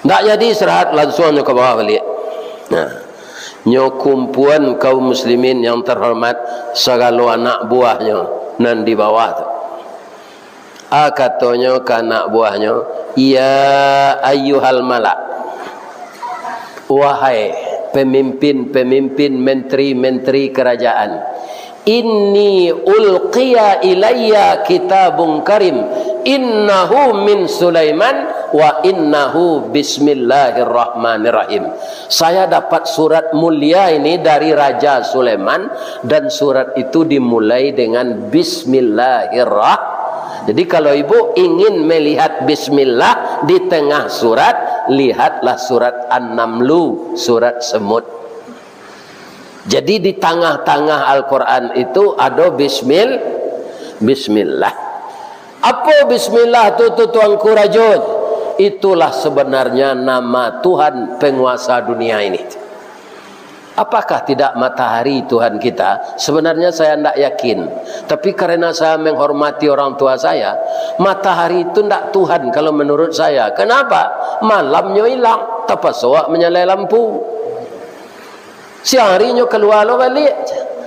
Ndak jadi istirahat, lansuang nyo ka bawah baliak. Nah, nyo kumpuan kaum muslimin yang terhormat, sagalo anak buahnyo nan di bawah tu. A, katonyo ka anak buahnyo, "Ya ayyuhal mala', wahai pemimpin-pemimpin, menteri-menteri kerajaan, inni ulqiya ilayya kitabun karim, innahu min Sulaiman wa innahu bismillahirrahmanirrahim. Saya dapat surat mulia ini dari Raja Sulaiman, dan surat itu dimulai dengan bismillahirrah." Jadi, kalau ibu ingin melihat bismillah di tengah surat, lihatlah surat An-Namlu, surat semut. Jadi, di tangah-tangah Al-Quran itu ado bismil-, bismillah. Apo bismillah tu, tu Tuanku Rajo? Itulah sebenarnya nama Tuhan penguasa dunia ini. Apakah tidak matahari Tuhan kita? Sebenarnya saya ndak yakin. Tapi karena saya menghormati orang tua saya, matahari itu ndak Tuhan kalau menurut saya. Kenapa? Malamnyo ilang, tapaso awak manyalai lampu. Siang harinyo kalua lo baliak.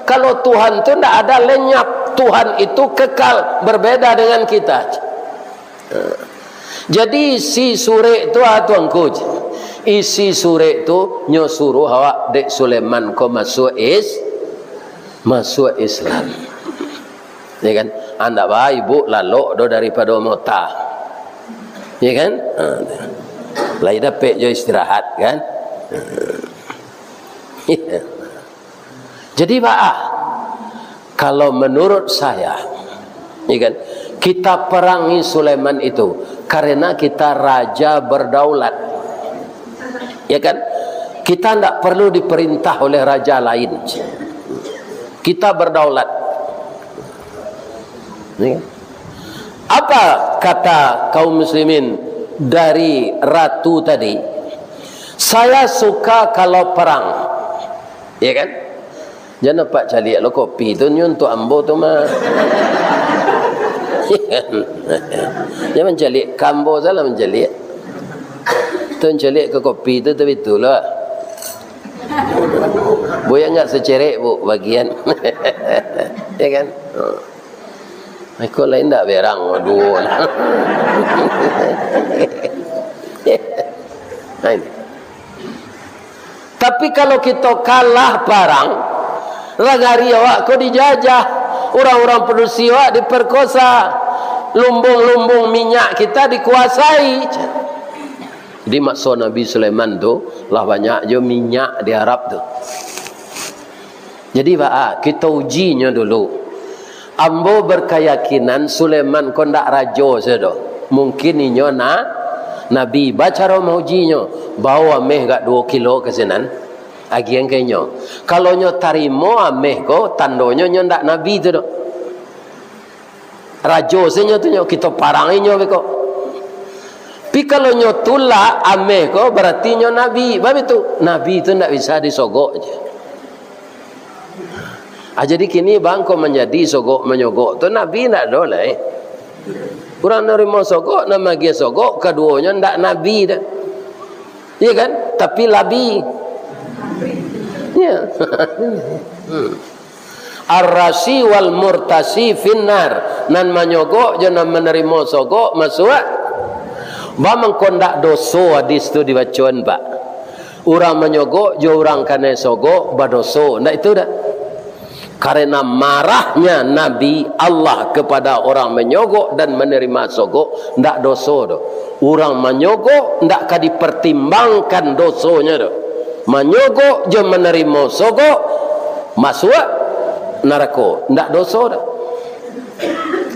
Kalau Tuhan tu ndak ada lenyap. Tuhan itu kekal, berbeda dengan kita. Jadi isi surek tu, ah, Tuanku, isi surek tu nyo suruh awak dek Sulaiman ko masuak is-, masuak Islam. Ya kan? Andak ba ibu lalok do daripado mota. Ya kan? Ha. Lai dapek jo istirahat kan? Jadi, baa, kalau menurut saya, ya kan, kita perangi Sulaiman itu karena kita raja berdaulat. Ya kan? Kita ndak perlu diperintah oleh raja lain. Kita berdaulat. Ya kan? Apa kata kaum muslimin dari ratu tadi? "Saya suka kalau perang." Ya kan? Jan nampak caliak lo kopi tu, nyo untuak ambo tu mah. Jan mancaliak ka ambo salah mancaliak. Tu mancaliak ka kopi tu, tapi itulah. Buya nggak secerek, Bu, bagian. Ya kan? Oh. Iko lain ndak berang, duo. Nah, ini. Tapi kalau kito kalah parang, nagari awak ko dijajah, urang-urang padusi awak diperkosa, lumbung-lumbung minyak kita dikuasai. Jadi, maso Nabi Sulaiman tu, lah banyak jo minyak di Arab tu. Jadi, baa, kito ujinyo dulu. Ambo berkeyakinan Sulaiman ko ndak rajo sajo doh. Mungkin inyo na-, nabi. Bacaro maujinyo, bawo ameh agak duo kilo ka sinan, agiahan ka inyo. Kalau nyo tarimo ameh ko, tandonyo nyo ndak nabi tu doh. Rajo se nyo tu nyo, kito parang inyo beko. Tapi kalau nyo tulak ameh ko, berarti nyo nabi. Bab itu, nabi tu ndak bisa disogok je. Ah, jadi kini bangko manjadi sogok manyogok tu, nabi ndak ado lai. Urang narimo sogok, nan magiah sogok, kaduonyo ndak nabi doh. Iya kan? Tapi labi. Ya. Hmm. Ar-rasi wal murtasi finnar. Nan manyogok jo nan manarimo sogok masuak. Ba mangko ndak doso hadis tu dibacoan, Pak? Urang manyogok jo urang kanai sogok badoso. Ndak itu dak? Karena marahnya Nabi Allah kepada orang manyogok dan menerima sogok, ndak doso doh. Urang manyogok ndak ka dipertimbangkan dosonyo doh. Manyogok jo manarimo sogok, masuak narako, ndak doso doh.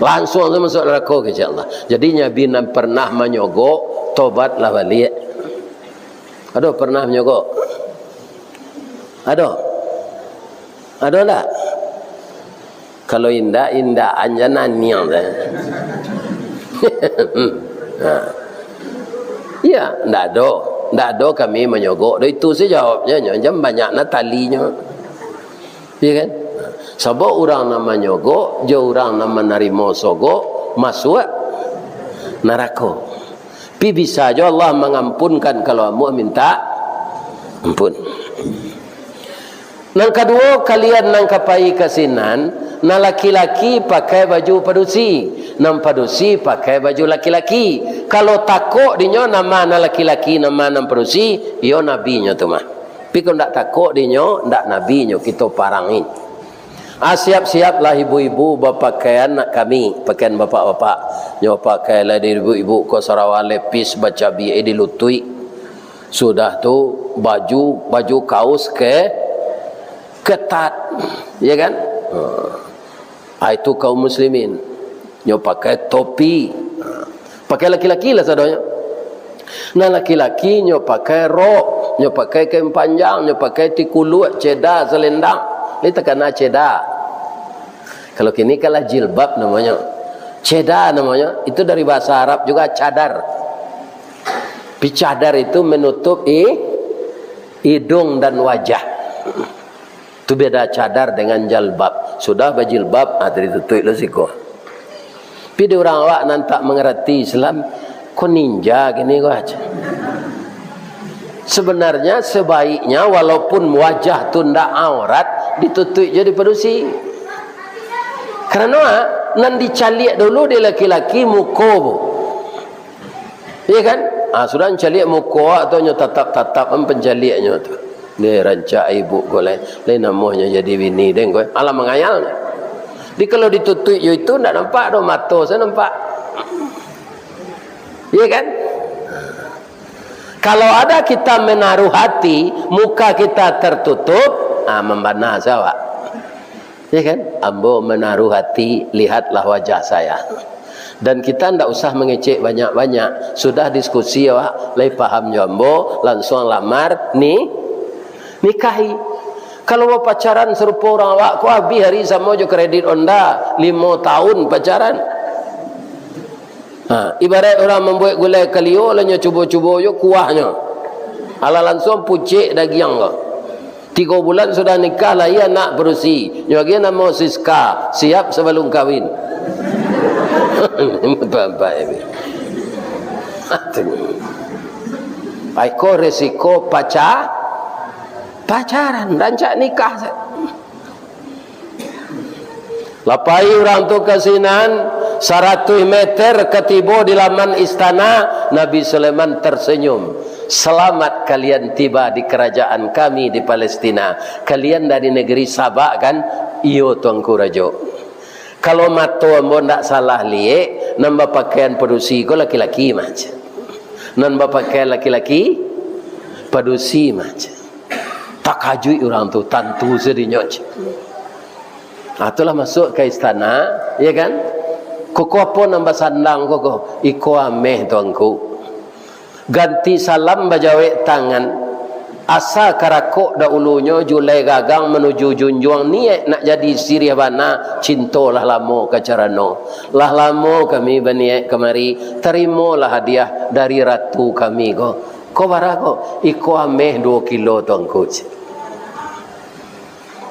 Lansuang tu masuak narako, insya Allah. Jadi, Nabi nan pernah manyogok, tobatlah baliak. Ado pernah manyogok? Ado? Ado ndak? Kalau indak, indak, anjana niang sajo. Ha. Iya, ndak ado. Ndak ado kami manyogok. Dah itu sajo jawabnyo, nyo jan banyak na talinyo. Iya kan? Sabab urang nan manyogok, jo urang nan manarimo sogok, masuak narako. Tapi bisa jo Allah mangampunkan kalau ambo minta ampun. Nan kaduo, kalian nan ka pai ka sinan, nan laki-laki pakai baju padusi, nan padusi pakai baju laki-laki. Kalau takok dinyo nama nan laki-laki, nama nan padusi, iyo nabinyo tu mah. Tapi kalau ndak takok dinyo, ndak nabinyo kito parangi. Ah, siap-siaplah ibu-ibu bapakaian nak kami, pakaian bapak-bapak. Nyo pakailah di ibu-ibu ko sarawa lepis bacabiak di lutuik. Sudah tu baju, baju kaus ke ketat, ya kan? Ha. Ah, itu kaum muslimin. Nyo pakai topi. Ha. Pakai laki-laki lah sadonyo. Nah, laki-laki nyo pakai rok, nyo pakai kain panjang, nyo pakai tikuluak, ceda, salendang. Lai takana ceda. Kalau kini kan lah jilbab namonyo. Ceda namonyo, itu dari bahasa Arab juga cadar. Tapi cadar itu menutup i-, hidung dan wajah. Tu beda cadar dengan jalbab. Sudah bajilbab, ah, tadi tutuik lo siko. Tapi di urang awak nan tak mangarati Islam, ko ninja kini ko aja. Sebenarnya, sebaiknya, walaupun wajah tu ndak aurat, ditutuik jo di padusi. Karano, ah, nan dicaliak dulu di laki-laki muko, Bu. Iya kan? Ah, sudah caliak muko awak tu, nyo tatap-tatap, am, pancaliaknyo tu. Deh, rancak ibu ko lai. Lai namonyo jadi bini den ko. Alah mangayal. Jadi kalau ditutuik jo itu, ndak nampak doh, mato sajo nampak. Iya kan? Kalau ada kita menaruh hati, muka kita tertutup, ah, mambana sajo awak. Ya kan? Ambo menaruh hati, lihatlah wajah saya. Dan kita ndak usah mangecek banyak-banyak. Sudah diskusi awak, lai paham jo ambo, langsuang lamar, ni, nikahi. Kalau bapacaran sarupo urang awak ko, abih ari samo jo kredit Honda, limo tahun pacaran. Ha, ibarat urang mambuek gulai kalio, lah nyo cubo-cubo jo kuahnyo. Alah langsuang pucek dagiang ko. Tigo bulan sudah nikah, lahia anak padusi. Nyo agiah namo Siska, siap sabalum kawin. Bapak ini. Aduh. Ai ko resiko paca-, pacaran, rancak nikah sa-, Lah pai urang tu ka sinan, saratuih meter ka tibo di laman istana, Nabi Sulaiman tersenyum. "Selamat kalian tiba di kerajaan kami di Palestina. Kalian dari negeri Sabak kan?" "Iyo, Tuanku Rajo." "Kalau mato ambo ndak salah liek, nan bapakaian padusi ko laki-laki mah," cek. "Nan bapakaian laki-laki, padusi mah," cek. Takajuik urang tu, tantu sadinyo, cek. Ah, tu lah masuak ka istana, ya kan? "Koko apo nan basandang koko?" "Iko ameh, Tuanku." Ganti salam bajawek tangan. Asa karakok dahulunyo, julai gagang manuju junjuang, niaik nak jadi siriah bana, cinto lah lamo ka carano. Lah lamo kami baniaik kamari, tarimolah hadiah dari ratu kami ko. "Ko bara ko?" "Iko ameh duo kilo, Tuanku," cek.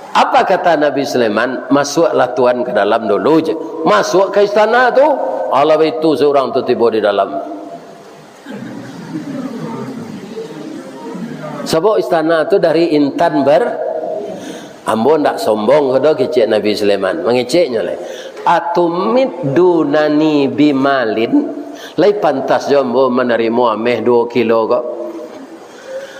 Apa kata Nabi Sulaiman? "Masuaklah tuan ka dalam dulu," cek. Masuak ka istana tu, alah baitu surang tu tibo di dalam. Sabab istana tu dari intan ber-, ambo ndak sombong ko doh, kecek Nabi Sulaiman. Mangeceknyo lai. "Atumiddunani bimalin?" Lai pantas jo ambo manarimo ameh duo kilo ko?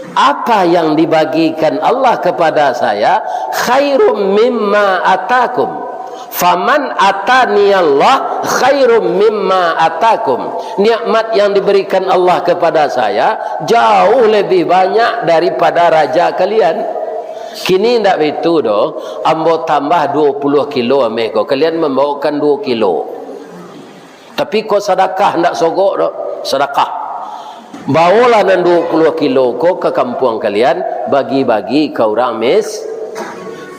Apa yang dibagikan Allah kepada saya khairum mimma atakum. Faman atani Allah khairum mimma atakum. Nikmat yang diberikan Allah kepada saya jauh lebih banyak daripada raja kalian. Kini ndak baitu doh, ambo tambah duo puluah kilo ameh ko, kalian mambawakan duo kilo. Tapi ko sadakah, ndak sogok doh, sadakah. Bawolah nan duo puluah kilo ko ka kampuang kalian, bagi-bagi ka urang mis-,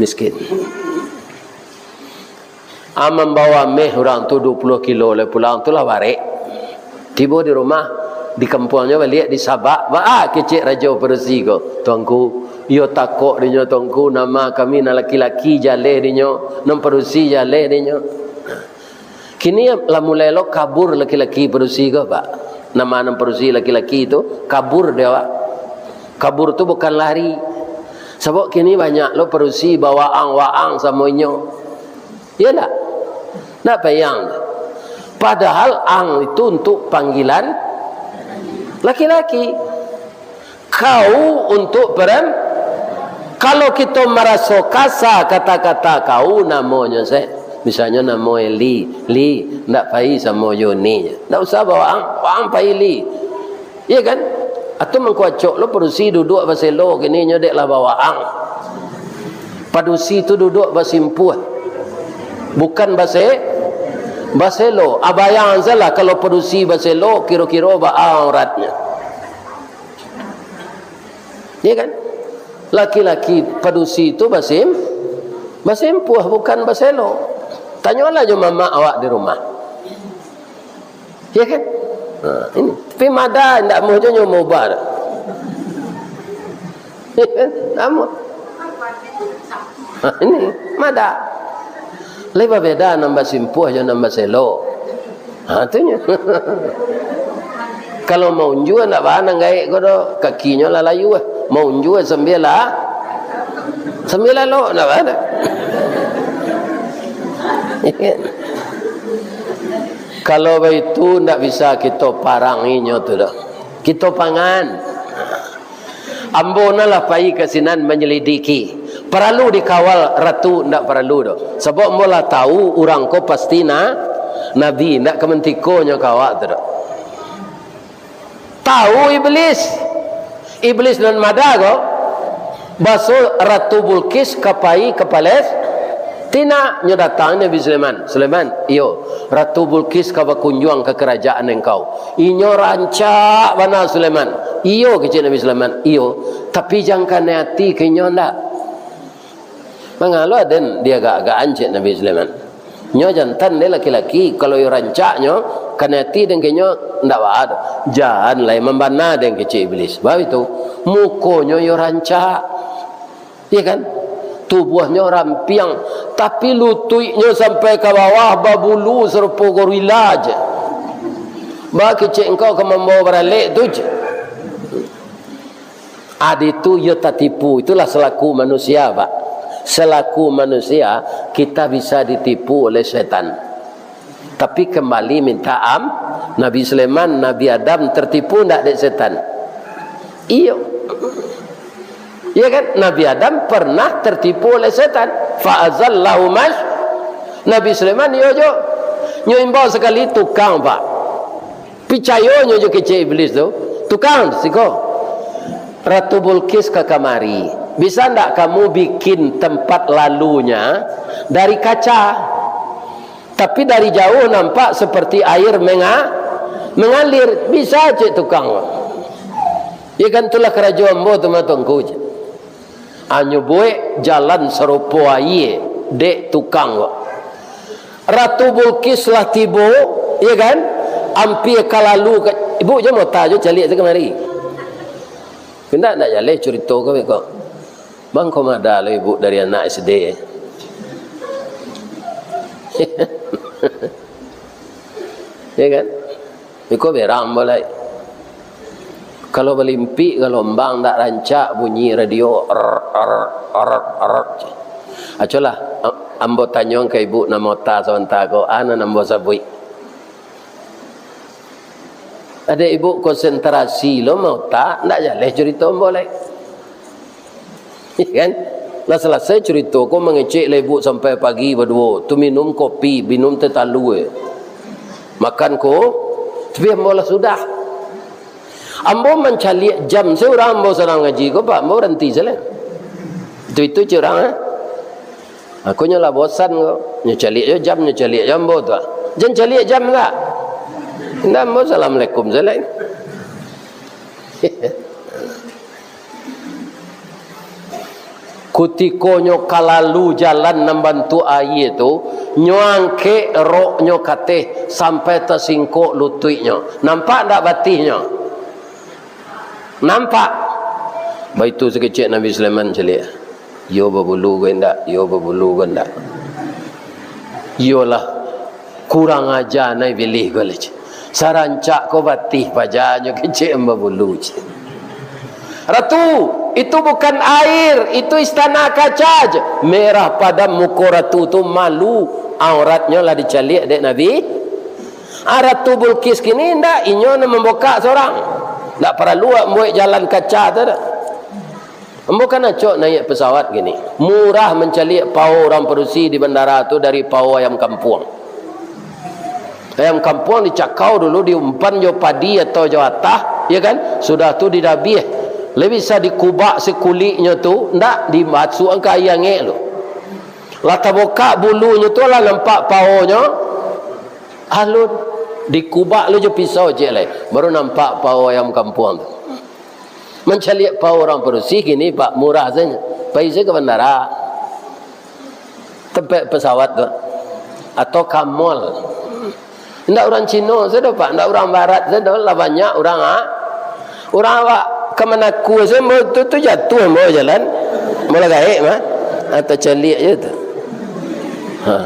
miskin. Ah, mambawa ameh urang tu duo puluah kilo lai pulang tu lah barek. Tibo di rumah, di kampuangnyo baliak, disabak, baa kecek rajo padusi ko, "Tuanku, iyo takok dinyo, Tuanku, nama kami nan laki-laki jaleh dinyo, nan padusi jaleh dinyo." Kini lah mulai lo kabur laki-laki padusi ko, Pak. Nama nan padusi laki-laki tu, kabur dek awak. Kabur tu bukan lari. Sabab kini banyak lo padusi bawaang-waang samo inyo. Iyo ndak? Ndak payah ang. Padahal ang itu untuk panggilan laki-laki. Kau untuk peran-, kalau kito maraso kasa kata-kata kau namonyo se, misalnyo namo Eli, Li, ndak pai samo Yuni, ndak usah bawa ang, ang pai Li. Iya kan? Atau mangko acok lo padusi duduak baselo kini nyo dek lah bawa ang. Padusi tu duduak basimpuah. Bukan base-, baselo. Abayang salah kalau padusi baselo kiro-kiro ba auratnyo. Iya kan? Laki-laki padusi tu basim-, basimpuah, bukan baselo. Tanyolah jo mamak awak di rumah. Iya kan? Ha, ini. Tapi mada ndak amuah jo nyo maubah. Iya kan? Amuah. Ha, ini mada. Lai babeda nan basimpuah jo nan baselo. Ha, tu nyo. Kalau maunjua ndak baa nan gaek ko doh, kakinyo lah layuah. Maunjua sambialah, sambialah lok ndak baa doh. Kalau baitu ndak bisa kito parangi nyo tu doh. Kito pangan. Ambo nan lah pai ka sinan manyalidiki. Paralu dikawal ratu, ndak paralu doh. Sabab ambo lah tahu urang ko pasti na-, nabi, ndak ka mantikonyo ka awak tu doh. Tahu Iblis. Iblis nan mada ko, baso Ratu Bulkis ka pai ka Palestina, nyo datang Nabi Sulaiman. "Sulaiman, iyo, Ratu Bulkis ka bakunjuang ka karajaan engkau. Inyo rancak bana, Sulaiman." "Iyo," kecek Nabi Sulaiman, "iyo, tapi jan kanai ati ka inyo ndak." Mangalo aden diagak-agakan, cek Nabi Sulaiman. Nyo jantan dek laki-laki, kalau iyo rancak nyo, kanai ati den ka inyo ndak baa doh. Jan lai mambana den, kecek Iblis. Baitu, mukonyo iyo rancak. Iya kan? Tubuahnyo rampiang, tapi lutuiknyo sampai ka bawah babulu sarupo gorila je. Baa kecek engkau ka mambawa baralek tu je. Adi tu iyo tatipu, itulah selaku manusia, Pak. Selaku manusia, kita bisa ditipu oleh setan. Tapi kembali minta am-, Nabi Sulaiman, Nabi Adam tertipu ndak dek setan? Iyo. Iya kan? Nabi Adam pernah tertipu oleh setan. Fa azallahuma. Nabi Sulaiman iyo jo. Nyo imbau sakali tukang, Pak. Picayo nyo jo kecek Iblis tu. "Tukang, siko. Ratu Bulkis ka kamari. Bisa ndak kamu bikin tempat lalunya dari kaca? Tapi dari jauh nampak seperti air menga-, mengalir." "Bisa," cek tukang. "Ya kan, itulah karajo ambo tu mah, Tuanku," cek. Anyo buek jalan sarupo aia dek tukang ko. Ratu Bulkis lah tibo, ya kan? Ampia ka lalu ka, ibu jo mota jo caliak tu kamari. Indak, ndak jaleh curito ko beko. Bang ko mada lo ibu dari anak S D. Ya kan? Iko berang ambo lai. Kalau balimpik galombang ndak rancak bunyi radio, er, er, er, er. Acolah, am-, ambo tanyoan ka ibu nan mota sabanta ko, a nan ambo sabuik. Adek ibu konsentrasi lo mota, ndak jaleh curito ambo lai. Kan? Lah salasai curito ko, mangecek lah ibu sampai pagi baduo. Tu minum kopi, minum teh talua. Makan ko, tapi ambo lah sudah. Ambo mancaliak jam, saurang ambo sadang ngaji ko, Pak, ambo baranti sajo. Itu-itu cek urang, eh. Aku nyo lah bosan ko. Nyo caliak jo jam, nyo caliak jo ambo tu, ah. Jan caliak jam lah. Indak, ambo assalamualaikum sajo. Kutiko nyo ka lalu jalan nan bantuak aia tu, nyo angkek roknyo ka ateh sampai tasingkok lutuiknyo. Nampak ndak batihnyo? Nampak. Baitu sakecek Nabi Sulaiman caliak. Iyo babulu ko indak, iyo babulu ko indak. Iyolah, kurang aja nai bilih ko lah, cik. Sarancak ko batih paja nyo kecek babulu, cik. Ratu, itu bukan air, itu istana kaca, cik. Merah padam muko ratu tu, malu. Auratnyo lah dicaliak dek Nabi. Ah, Ratu Bulqis kini indak, inyo nan mambokak sorang. Ndak paralu awak mambuek jalan kaca tu dak. Ambo kan acok naiak pesawat kini. Murah mancaliak pao urang padusi di bandara tu dari pao ayam kampuang. Ayam kampuang dicakau dulu, diumpan jo padi atau jo atah, ya kan? Sudah tu didabiah. Lai bisa dikubak si kuliknyo tu, ndak, dimasuakan ka aia angek tu. Lah tabokak bulunyo tu, lah nampak paonyo, alun. Dikubak lu jo pisau ciek lai, baru nampak pao ayam kampuang tu. Mancaliak pao urang padusi kini, Pak, murah sajo. Pai sajo ka bandara, tampek pesawat tu, atau ka mall. Indak urang Cino sajo, Pak, indak urang Barat sajo, lah banyak urang, ah. Urang awak ka Manaku sajo, ambo tu, tu jatuah ambo jalan. Ambo lah gaek mah. Ah, tacaliak je tu. Ha.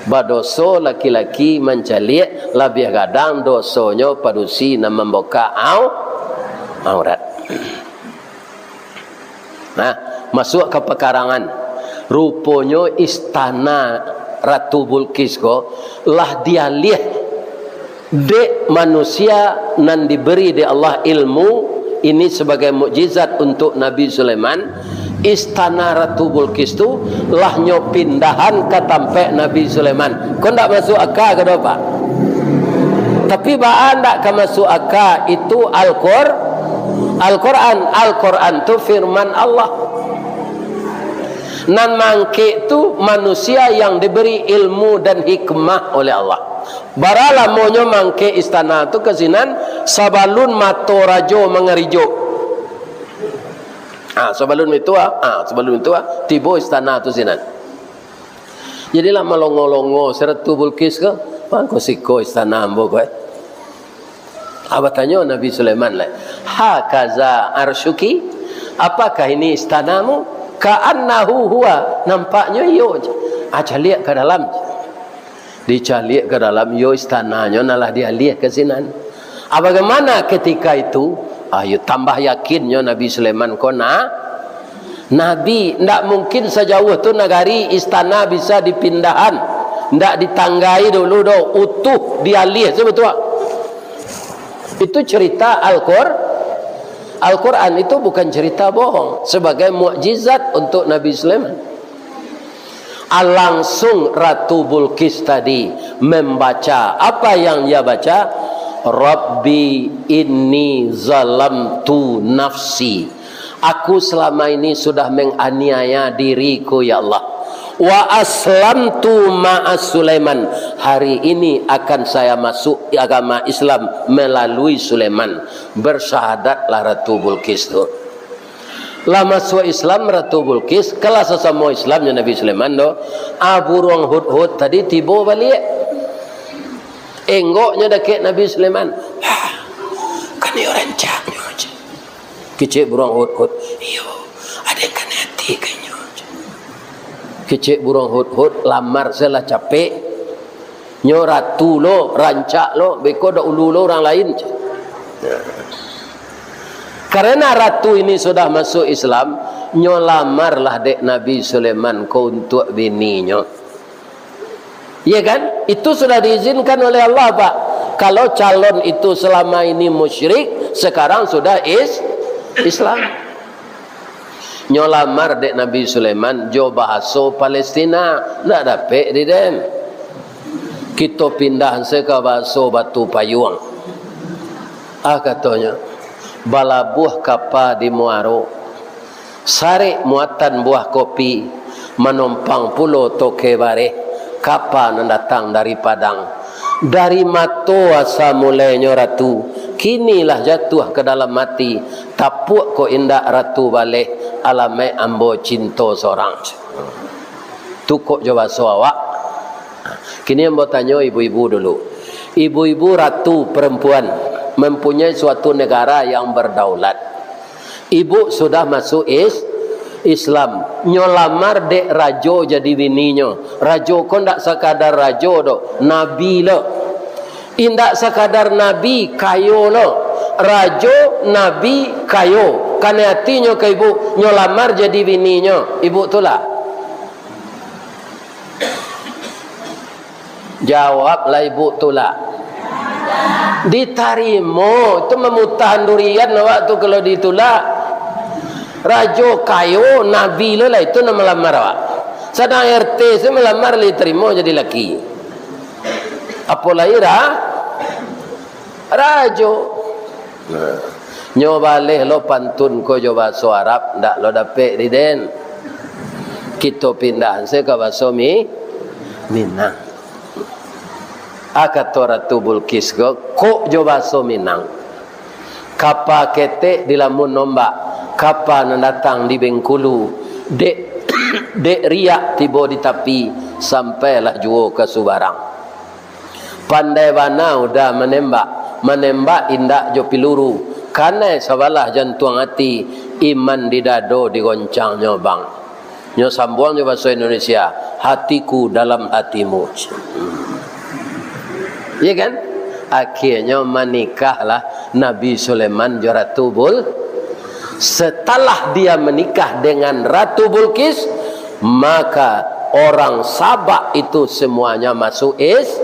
Badoso laki-laki mancaliak, labiah gadang dosonyo padusi nan mambokak au-, aurat. Nah, masuak ka pakarangan. Ruponyo istana Ratu Bulqis ko lah dialiah dek manusia nan diberi dek Allah ilmu, ini sabagai mukjizat untuk Nabi Sulaiman. Istana Ratu Bulqis tu lah nyo pindahan ka tampek Nabi Sulaiman. Ko ndak masuak aka ka do, Pak? Tapi baa ndak ka masuak aka, itu Al-Qur-, Al-Quran. Al-Quran tu firman Allah. Nan mangkek tu manusia yang diberi ilmu dan hikmah oleh Allah. Bara lamonyo mangkek istana tu ka sinan, sabalun mato rajo mangarijo. Ah, sabalun itu, ah, ah, sabalun itu, ah, tibo istana tu sinan. Jadilah malongo-longo si Ratu Bulqis ko, mangko siko istana ambo ko, eh. Ah, batanyo Nabi Sulaiman lai, "Hakaza arsyuki? Apakah ini istanamu?" "Ka'annahu huwa, nampaknyo iyo," cek. Ah, caliak ka dalam. Dicaliak ka dalam, iyo istananyo nan lah dialiah ka sinan. Ah, bagaimana ketika itu? Ah, iyo tambah yakinnyo Nabi Sulaiman ko na-, nabi. Ndak mungkin sajauah tu nagari istana bisa dipindahan. Ndak ditanggai dulu doh, utuh dialiah sabatua. Itu cerita Al-Qur-, Al-Quran, itu bukan cerita bohong. Sebagai mukjizat untuk Nabi Sulaiman. Ah, langsung Ratu Bulqis tadi membaca. Apa yang ia baca? "Rabbi inni zalamtu nafsi." Aku selama ini sudah menganiaya diriku, ya Allah. "Wa aslamtu ma'a Sulaiman." Hari ini akan saya masuk agama Islam melalui Sulaiman. Bersyahadatlah Ratu Bulqis tu. Lah masuak Islam Ratu Bulqis, kalah sasamo Islam jo Nabi Sulaiman tu. Ah, buruang hudhud tadi tibo baliak. Enggoknyo dakek Nabi Sulaiman. "Hah, kan iyo rancaknyo," cek. Kecek buruang hudhud. "Iyo, aden kan ati ka inyo," cek. Kecek buruang hudhud, lamar salah capek. Nyo ratu lo, rancak lo, beko dak ulu lo urang lain. Karena ratu ini sudah masuk Islam, nyo lamarlah dek Nabi Sulaiman ko untuak bininyo. Iya kan? Itu sudah diizinkan oleh Allah, Pak. Kalau calon itu selama ini musyrik, sekarang sudah is-, Islam. Nyo lamar dek Nabi Sulaiman jo bahaso Palestina, ndak dapek di den. Kito pindah se ka bahaso Batu Payuang. Ah, katonyo, balabuah kapa di muaro, sarek muatan buah kopi, manompang pulo toke bareh, kapa nan datang dari Padang. Dari mato asa mulainyo, Ratu, Kini lah jatuah ka dalam ati, tapuak kok indak ratu baleh, alamaik ambo cinto sorang. Tu kok jo baso awak. Kini ambo tanyo ibu-ibu dulu. Ibu-ibu ratu perempuan mempunyai suatu negara yang berdaulat. Ibu sudah masuk is-, Islam. Nyo lamar dek rajo jadi bininyo. Rajo ko ndak sakadar rajo doh, nabi lo. Indak sakadar nabi, kayo lo. Rajo, nabi, kayo. Kanai atinyo ka ibu, nyo lamar jadi bininyo. Ibu tulak? Jawablah ibu, tulak. Ditarimo, itu mamutahan durian awak tu kalau ditulak. Rajo kayo, nabi lo lah itu nan malamar awak. Sadang R T se malamar lah ditarimo jadi laki. Apo lai ra-, rajo. Nah, nyo baleh lo pantun ko jo baso Arab, ndak lo dapek di den. Kito pindah se ka baso Mi-, Minang. Ah, kato Ratu Bulkis ko, kok jo baso Minang. Kapa ketek dilamun ombak, kapa nan datang di Bengkulu, dek, dek riak tibo di tapi, sampailah juo ka subarang. Pandai bana uda manembak, manembak indak jo piluru, kanai sabalah jantuang ati, iman di dado digoncangnyo, Bang. Nyo sambuang jo baso Indonesia, hatiku dalam hatimu. Iya kan? Akhirnyo manikahlah Nabi Sulaiman jo Ratu Bul-, Setelah dia menikah dengan Ratu Bulkis, maka orang Sabak itu semuanya masuk is-,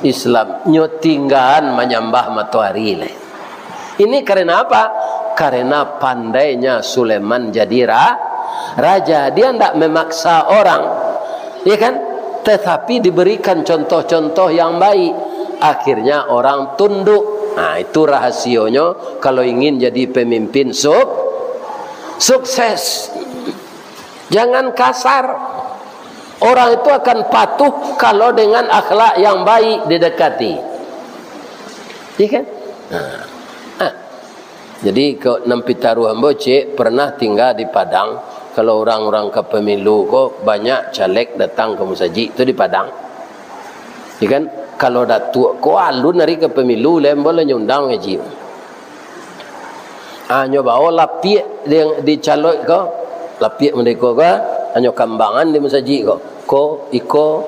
Islam. Nyo tinggaan manyambah matoari lai. Ini karena apa? Karena pandainya Sulaiman jadi ra-, raja. Dia ndak memaksa orang, ya kan? Tetapi diberikan contoh-contoh yang baik. Akhirnya orang tunduk. Nah, itu rahasionyo kalau ingin jadi pemimpin suk-, sukses. Jangan kasar. Orang itu akan patuh kalau dengan akhlak yang baik didekati. Iya kan? Nah. Ah. Jadi, ko nan pitaruah ambo, cek, pernah tingga di Padang. Kalau urang-urang ka pemilu ko, banyak caleg datang ka musajik tu di Padang. Ya kan? Kalau datuak ko alun ari ka pemilu, lai ambo lah nyo undang ngaji. Ah, nyo bao lapiak di, di calok ko, lapiak merdeka ko, anyo kambangan di musajik ko. Ko, iko,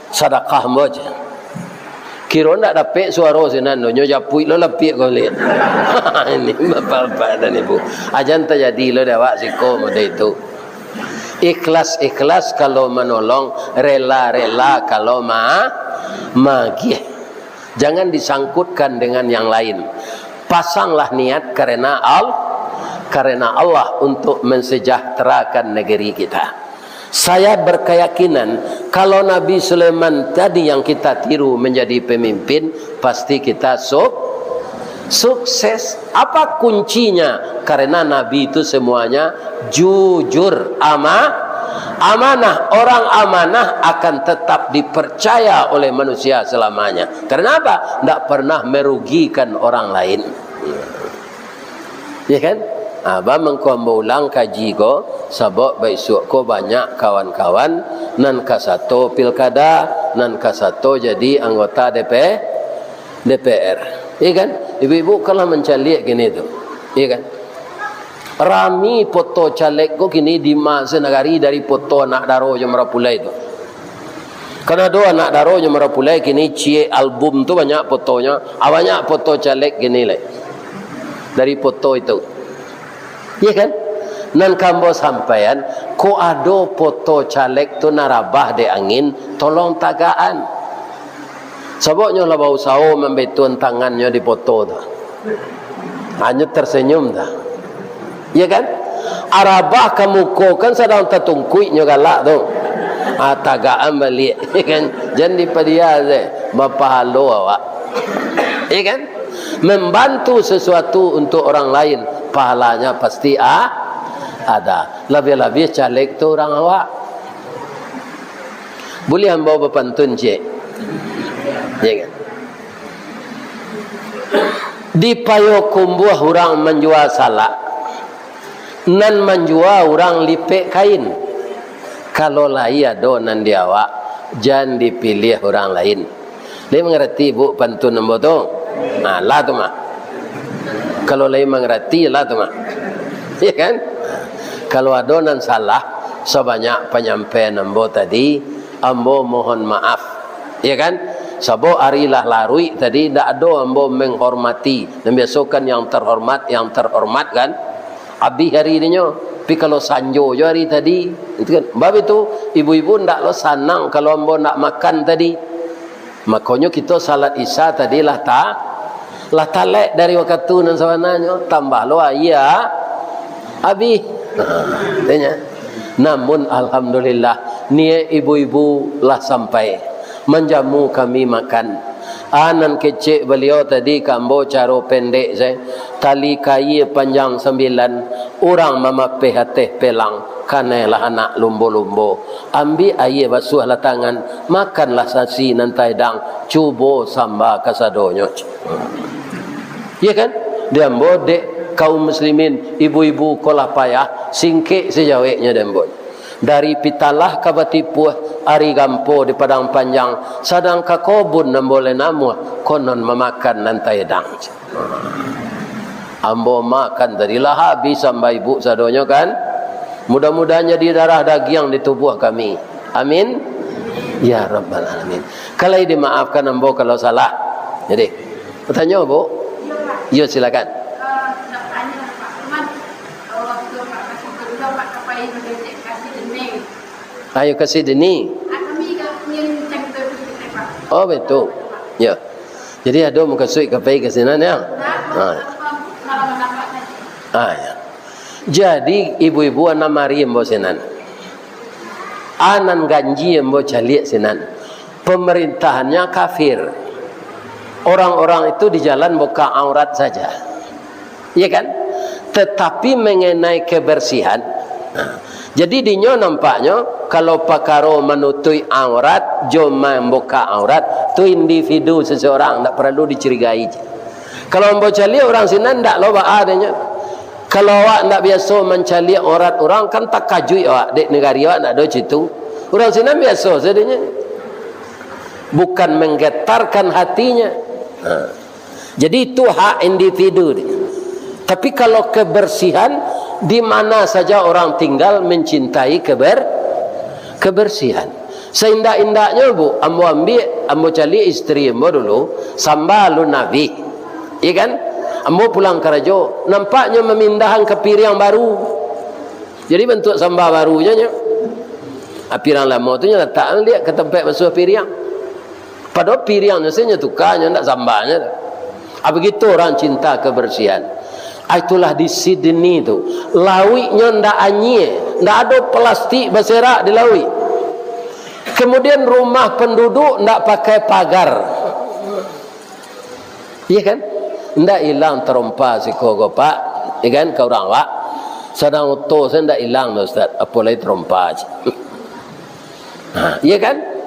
sadakah ambo, cek. Kiro ndak dapek suaro sinan tu, nyo japuik lo lapiak ko liak. Ini bapak-bapak dan ibu. Ajan tajadi lo dek awak siko model itu. Ikhlas-ikhlas kalau manolong, rela-rela kalau ma-, magiah. Jangan disangkutkan dengan yang lain. Pasanglah niat karena Al-, karena Allah untuk mensejahterakan negeri kita. Saya berkeyakinan, kalau Nabi Sulaiman tadi yang kita tiru menjadi pemimpin, pasti kita suk-, sukses. Apa kuncinya? Karena Nabi itu semuanya jujur, ama-, amanah. Orang amanah akan tetap dipercaya oleh manusia selamanya. Karena apa? Ndak pernah merugikan orang lain. Ya kan? Ah, ba mangko ambo ulang kaji ko, sabab baisuak ko banyak kawan-kawan nan ka sato pilkada, nan ka sato jadi anggota D P, D P R. Ya kan? Ibu-ibu kan lah mancaliak kini tu. Ya kan? Rami poto caleg ko kini di ma-, sanagari dari poto anak daro jo marapulai tu. Kan ado anak daro jo marapulai kini ciek album tu banyak potonyo. Ah, banyak poto caleg kini lai. Dari poto itu. Iya kan? Nan ka ambo sampaian, kok ado poto caleg tu nan rabah dek angin, tolong tagakan. Sabab nyo lah bausaho mambetun tangannyo di poto tu. Hanyo tersenyum tu. Iya kan? Arabah ka muko kan sadang tatungkuik nyo galak tu. Ah, tagakan baliak, ya kan? Jan dipadia se, bapahalo awak. Iya kan? Membantu sesuatu untuk orang lain, pahalanya pasti a-, ada. Labiah-labiah caleg tu urang awak. Buliah ambo bapantun ciek? Ya kan? Di Payokumbuah urang manjua salak, nan manjua urang lipek kain. Kalau lai ado nan di awak, jan dipiliah urang lain. Lai mangarati, Bu, pantun ambo tu? Nah, lah tu mah. Kalau lai mangarati, lah tu mah. Ya kan? Kalau ado nan salah, sabanyak panyampaian ambo tadi, ambo mohon maaf. Ya kan? Sabab ari lah laruik tadi, ndak ado ambo menghormati. Nan biaso kan yang terhormat, yang terhormat kan? Abih ari dinyo. Tapi kalau sanjo jo ari tadi, itu kan. Bab itu, ibu-ibu ndak lo sanang kalau ambo ndak makan tadi. Makonyo kito salat Isya tadi lah ta-, lah talek dari wakatu nan sabananyo, tambah lo aia abih. Nah, tanya. Namun alhamdulillah, niaik ibu-ibu lah sampai manjamu kami makan. Ah, nan kecek baliau tadi ka ambo caro pendek sajo, tali kaia panjang sambilan, urang mamapeh ateh pelang, kanai lah anak lumbo-lumbo. Ambiak aia basuahlah tangan, makanlah nasi nan taedang, cubo samba kasadonyo. Ya kan? Di ambo dek kaum muslimin, ibu-ibu ko lah payah, singkek sajaweknyo di ambo. Dari Pitalah ka Batipuah, ari gampo di Padang Panjang, sadang ka kobun ambo lai namuah, konon mamakan nan taedang. Ambo makan tadi lah habis samba ibu sadonyo kan. Mudah-mudahan jadi darah dagiang di tubuah kami. Amin. Ya Rabbal Alamin. Kalau dimaafkan ambo kalau salah. Jadi, bertanya, Bu? Ya, silakan. Ayo ka Sydney. Oh, betul. Ya. Jadi, ado mukasuik ka pai ka sinan, ya? Ha. Ha, ya. Jadi, ibu-ibu, anak mari ambo sinan. Anan ganji ambo caliak sinan. Pemerintahannya kafir. Orang-orang itu di jalan buka aurat saja. Iya kan? Tetapi mengenai kebersihan, nah, jadi dinyo nampaknyo, kalau pakaro manutuik aurat, jo mambuka aurat, tu individu seseorang, ndak paralu dicurigai. Kalau ambo caliak urang sinan, ndak lo baa dinyo. Kalau awak ndak biaso mancaliak aurat urang, kan takajuik awak, dek nagari awak ndak ado citu. Urang sinan biaso sadonyo. Bukan menggetarkan hatinya. Nah. Jadi, itu hak individu. Tapi, kalau kebersihan, di mana saja orang tinggal mencintai keber-, kebersihan. Saindak-indaknyo, Bu, ambo ambiak, ambo caliak isteri ambo dulu, samba alun abih. Iya kan? Ambo pulang karajo, nampaknyo mamindahan ka piriang baru. Jadi, bantuak samba baru nyo, nyo. Ah, piriang lamo tu nyo latak liak ka tampek basuah piriang. Padahal piriangnyo sajo nyo tuka, nyo ndak sambanyo tu. Ah, begitu orang cinta kebersihan. Ah, itulah di Sydney tu. Lauiknyo ndak anyie, ndak ado plastik baserak di lauik. Kemudian rumah penduduk ndak pakai pagar. Iya kan? Ndak ilang tarompa siko ko, Pak. Iya kan? Ka urang, Pak. Sadang oto sajo ndak ilang doh, Ustaz. Apo lai tarompa. Ha, iya kan?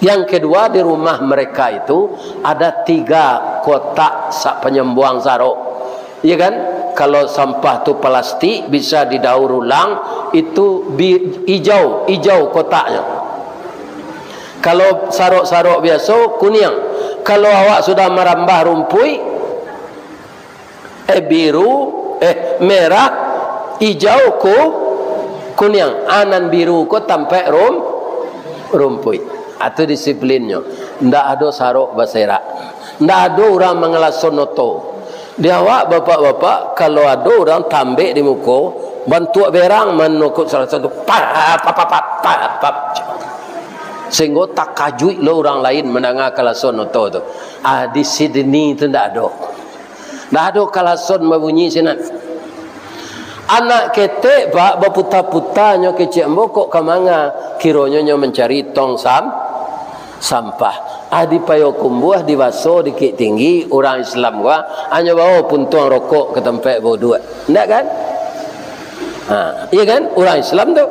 Yang kedua, di rumah mereka itu ada tiga kotak sa-, penyembuang sarok. Iya kan? Kalau sampah tu plastik, bisa didaur ulang, itu bi-, ijau, ijau kotaknyo. Kalau sarok-sarok biaso, kuniang. Kalau awak sudah marambah rumpuik, eh, biru, eh, merah, ijau, ku-, kuniang. Ah, nan biru ko tampek rum-, rumpuik. Ah, tu disiplinnyo. Ndak ado sarok baserak. Ndak ado urang mangalason oto. Di awak, bapak-bapak, kalau ado urang tambek di muko, bantuak berang manukuk salah satu, pap, pap, pap, pap, pap, pap. Sehinggo takajuik lo urang lain mandanga kalason oto tu. Ah, di Sydney tu ndak ado. Ndak ado kalason babunyi sinan. Anak ketek, Pak, baputa-puta nyo kecek ambo kok ka manga, kironyo nyo mancari tong sam-, sampah. Ah, di Payokumbuah, di Baso, di Bukittinggi, urang Islam ko, hanyo bao puntuang rokok ka tampek bauduak. Ndak kan? Ha, iya kan? Urang Islam tu.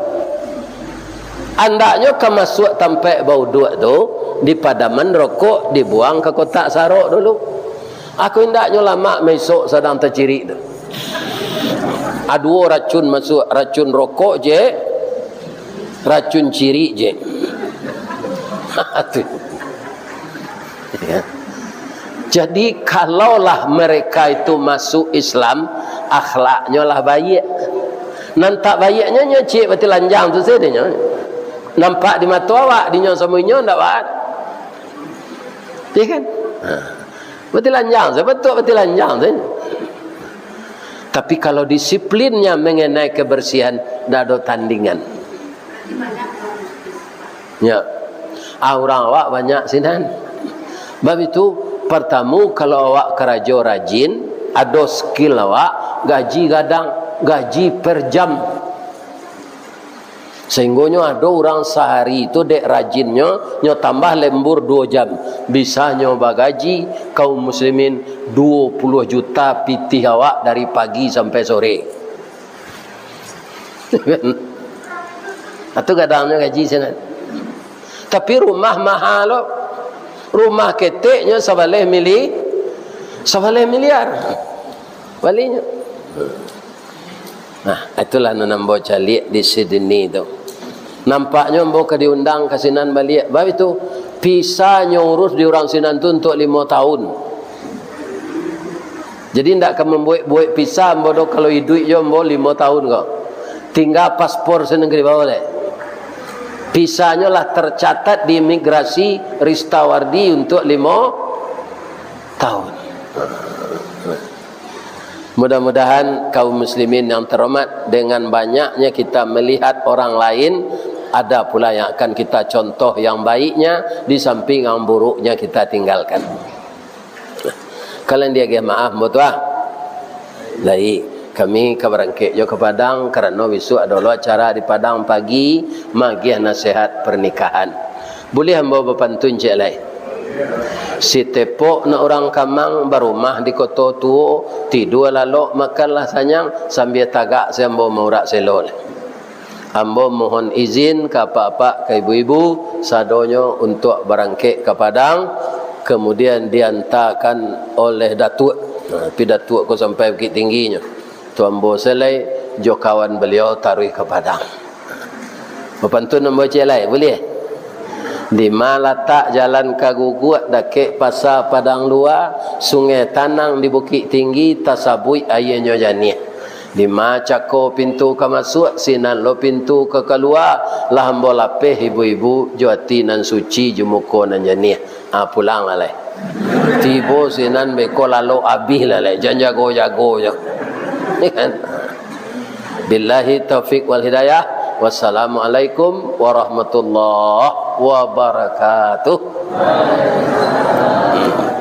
Andaknyo ka masuak tampek bauduak tu, dipadaman rokok, dibuang ka kotak sarok dulu. Aku indaknyo lamak maisok sadang tacirik tu. Aduo racun masuak, racun rokok je, racun cirik je. Tu. Ya. Jadi, kalaulah mereka itu masuk Islam, akhlaknyo lah baiak. Nan tak baiaknyo, nyo ciek batilanjang tu sadonyo. Nampak di mato awak, dinyo samo inyo ndak baiak. Ya kan? Ha. Batilanjang, sabab tu batilanjang tu. Tapi kalau disiplinnya mengenai kebersihan, ndak ado tandingan. Ya. Ah, urang awak banyak sinan. Bab itu, partamo, kalau awak karajo rajin, ado skill awak, gaji gadang, gaji per jam. Sahinggonyo ado urang sahari tu dek rajinnyo, nyo tambah lembur duo jam, bisa nyo bagaji kaum muslimin duo puluah juta pitih awak dari pagi sampai sore. Itu gadangnyo gaji sinan. Tapi rumah maha lo. Rumah keteknyo sabaleh mili-, sabaleh miliar balinyo. Nah, itulah nan ambo caliak di Sydney tu. Nampaknyo ambo ka diundang ka sinan baliak. Bab itu, visa nyo urus di urang sinan tu untuak limo tahun. Jadi, ndak ka mambuek-buek visa ambo doh, kalau iduik jo ambo limo tahun ko. Tingga paspor sinan ka dibawa lai. Visanyo lah tercatat di imigrasi Ristawardi untuak limo tahun. Mudah-mudahan kaum muslimin yang terhormat, dengan banyaknya kita melihat orang lain, ada pula yang akan kita contoh yang baiknya, di samping yang buruknya kita tinggalkan. Kalian diagiah maaf, ambo tu ah. Lai, kami ka barangkek jo ka Padang, karano bisuak ado lo acara di Padang pagi, magiah nasihat pernikahan. Buliah ambo bapantun ciek lai? Sitepok nak urang kamang, barumah di koto tuo, tidua lalok, makanlah sanyang, sambia tagak se ambo maurak selo lai. Ambo mohon izin ka apak-apak, ka ibu-ibu, sadonyo untuak barangkek ka Padang, kemudian diantakan oleh Datuak. Nah, tapi Datuak ko sampai Bukittingginyo. Tu ambo se lai jo kawan baliau taruih ka Padang. Bapantun ambo ciek lai, buliah? Dima latak jalan ka Guguak, dakek Pasa Padang Lua, Sungai Tanang di Bukittinggi, tasabuik aianyo janiah. Dima cako pintu ka masuak, sinan lo pintu ka kalua, lah ambo lapeh ibu-ibu jo ati nan suci, jo muko nan janiah. Ah, pulang lah lai. Tibo sinan beko lalok abih lah lai, jan jago-jago jo. Kan? Billahi taufik wal hidayah. Wassalamualaikum warahmatullahi wabarakatuh.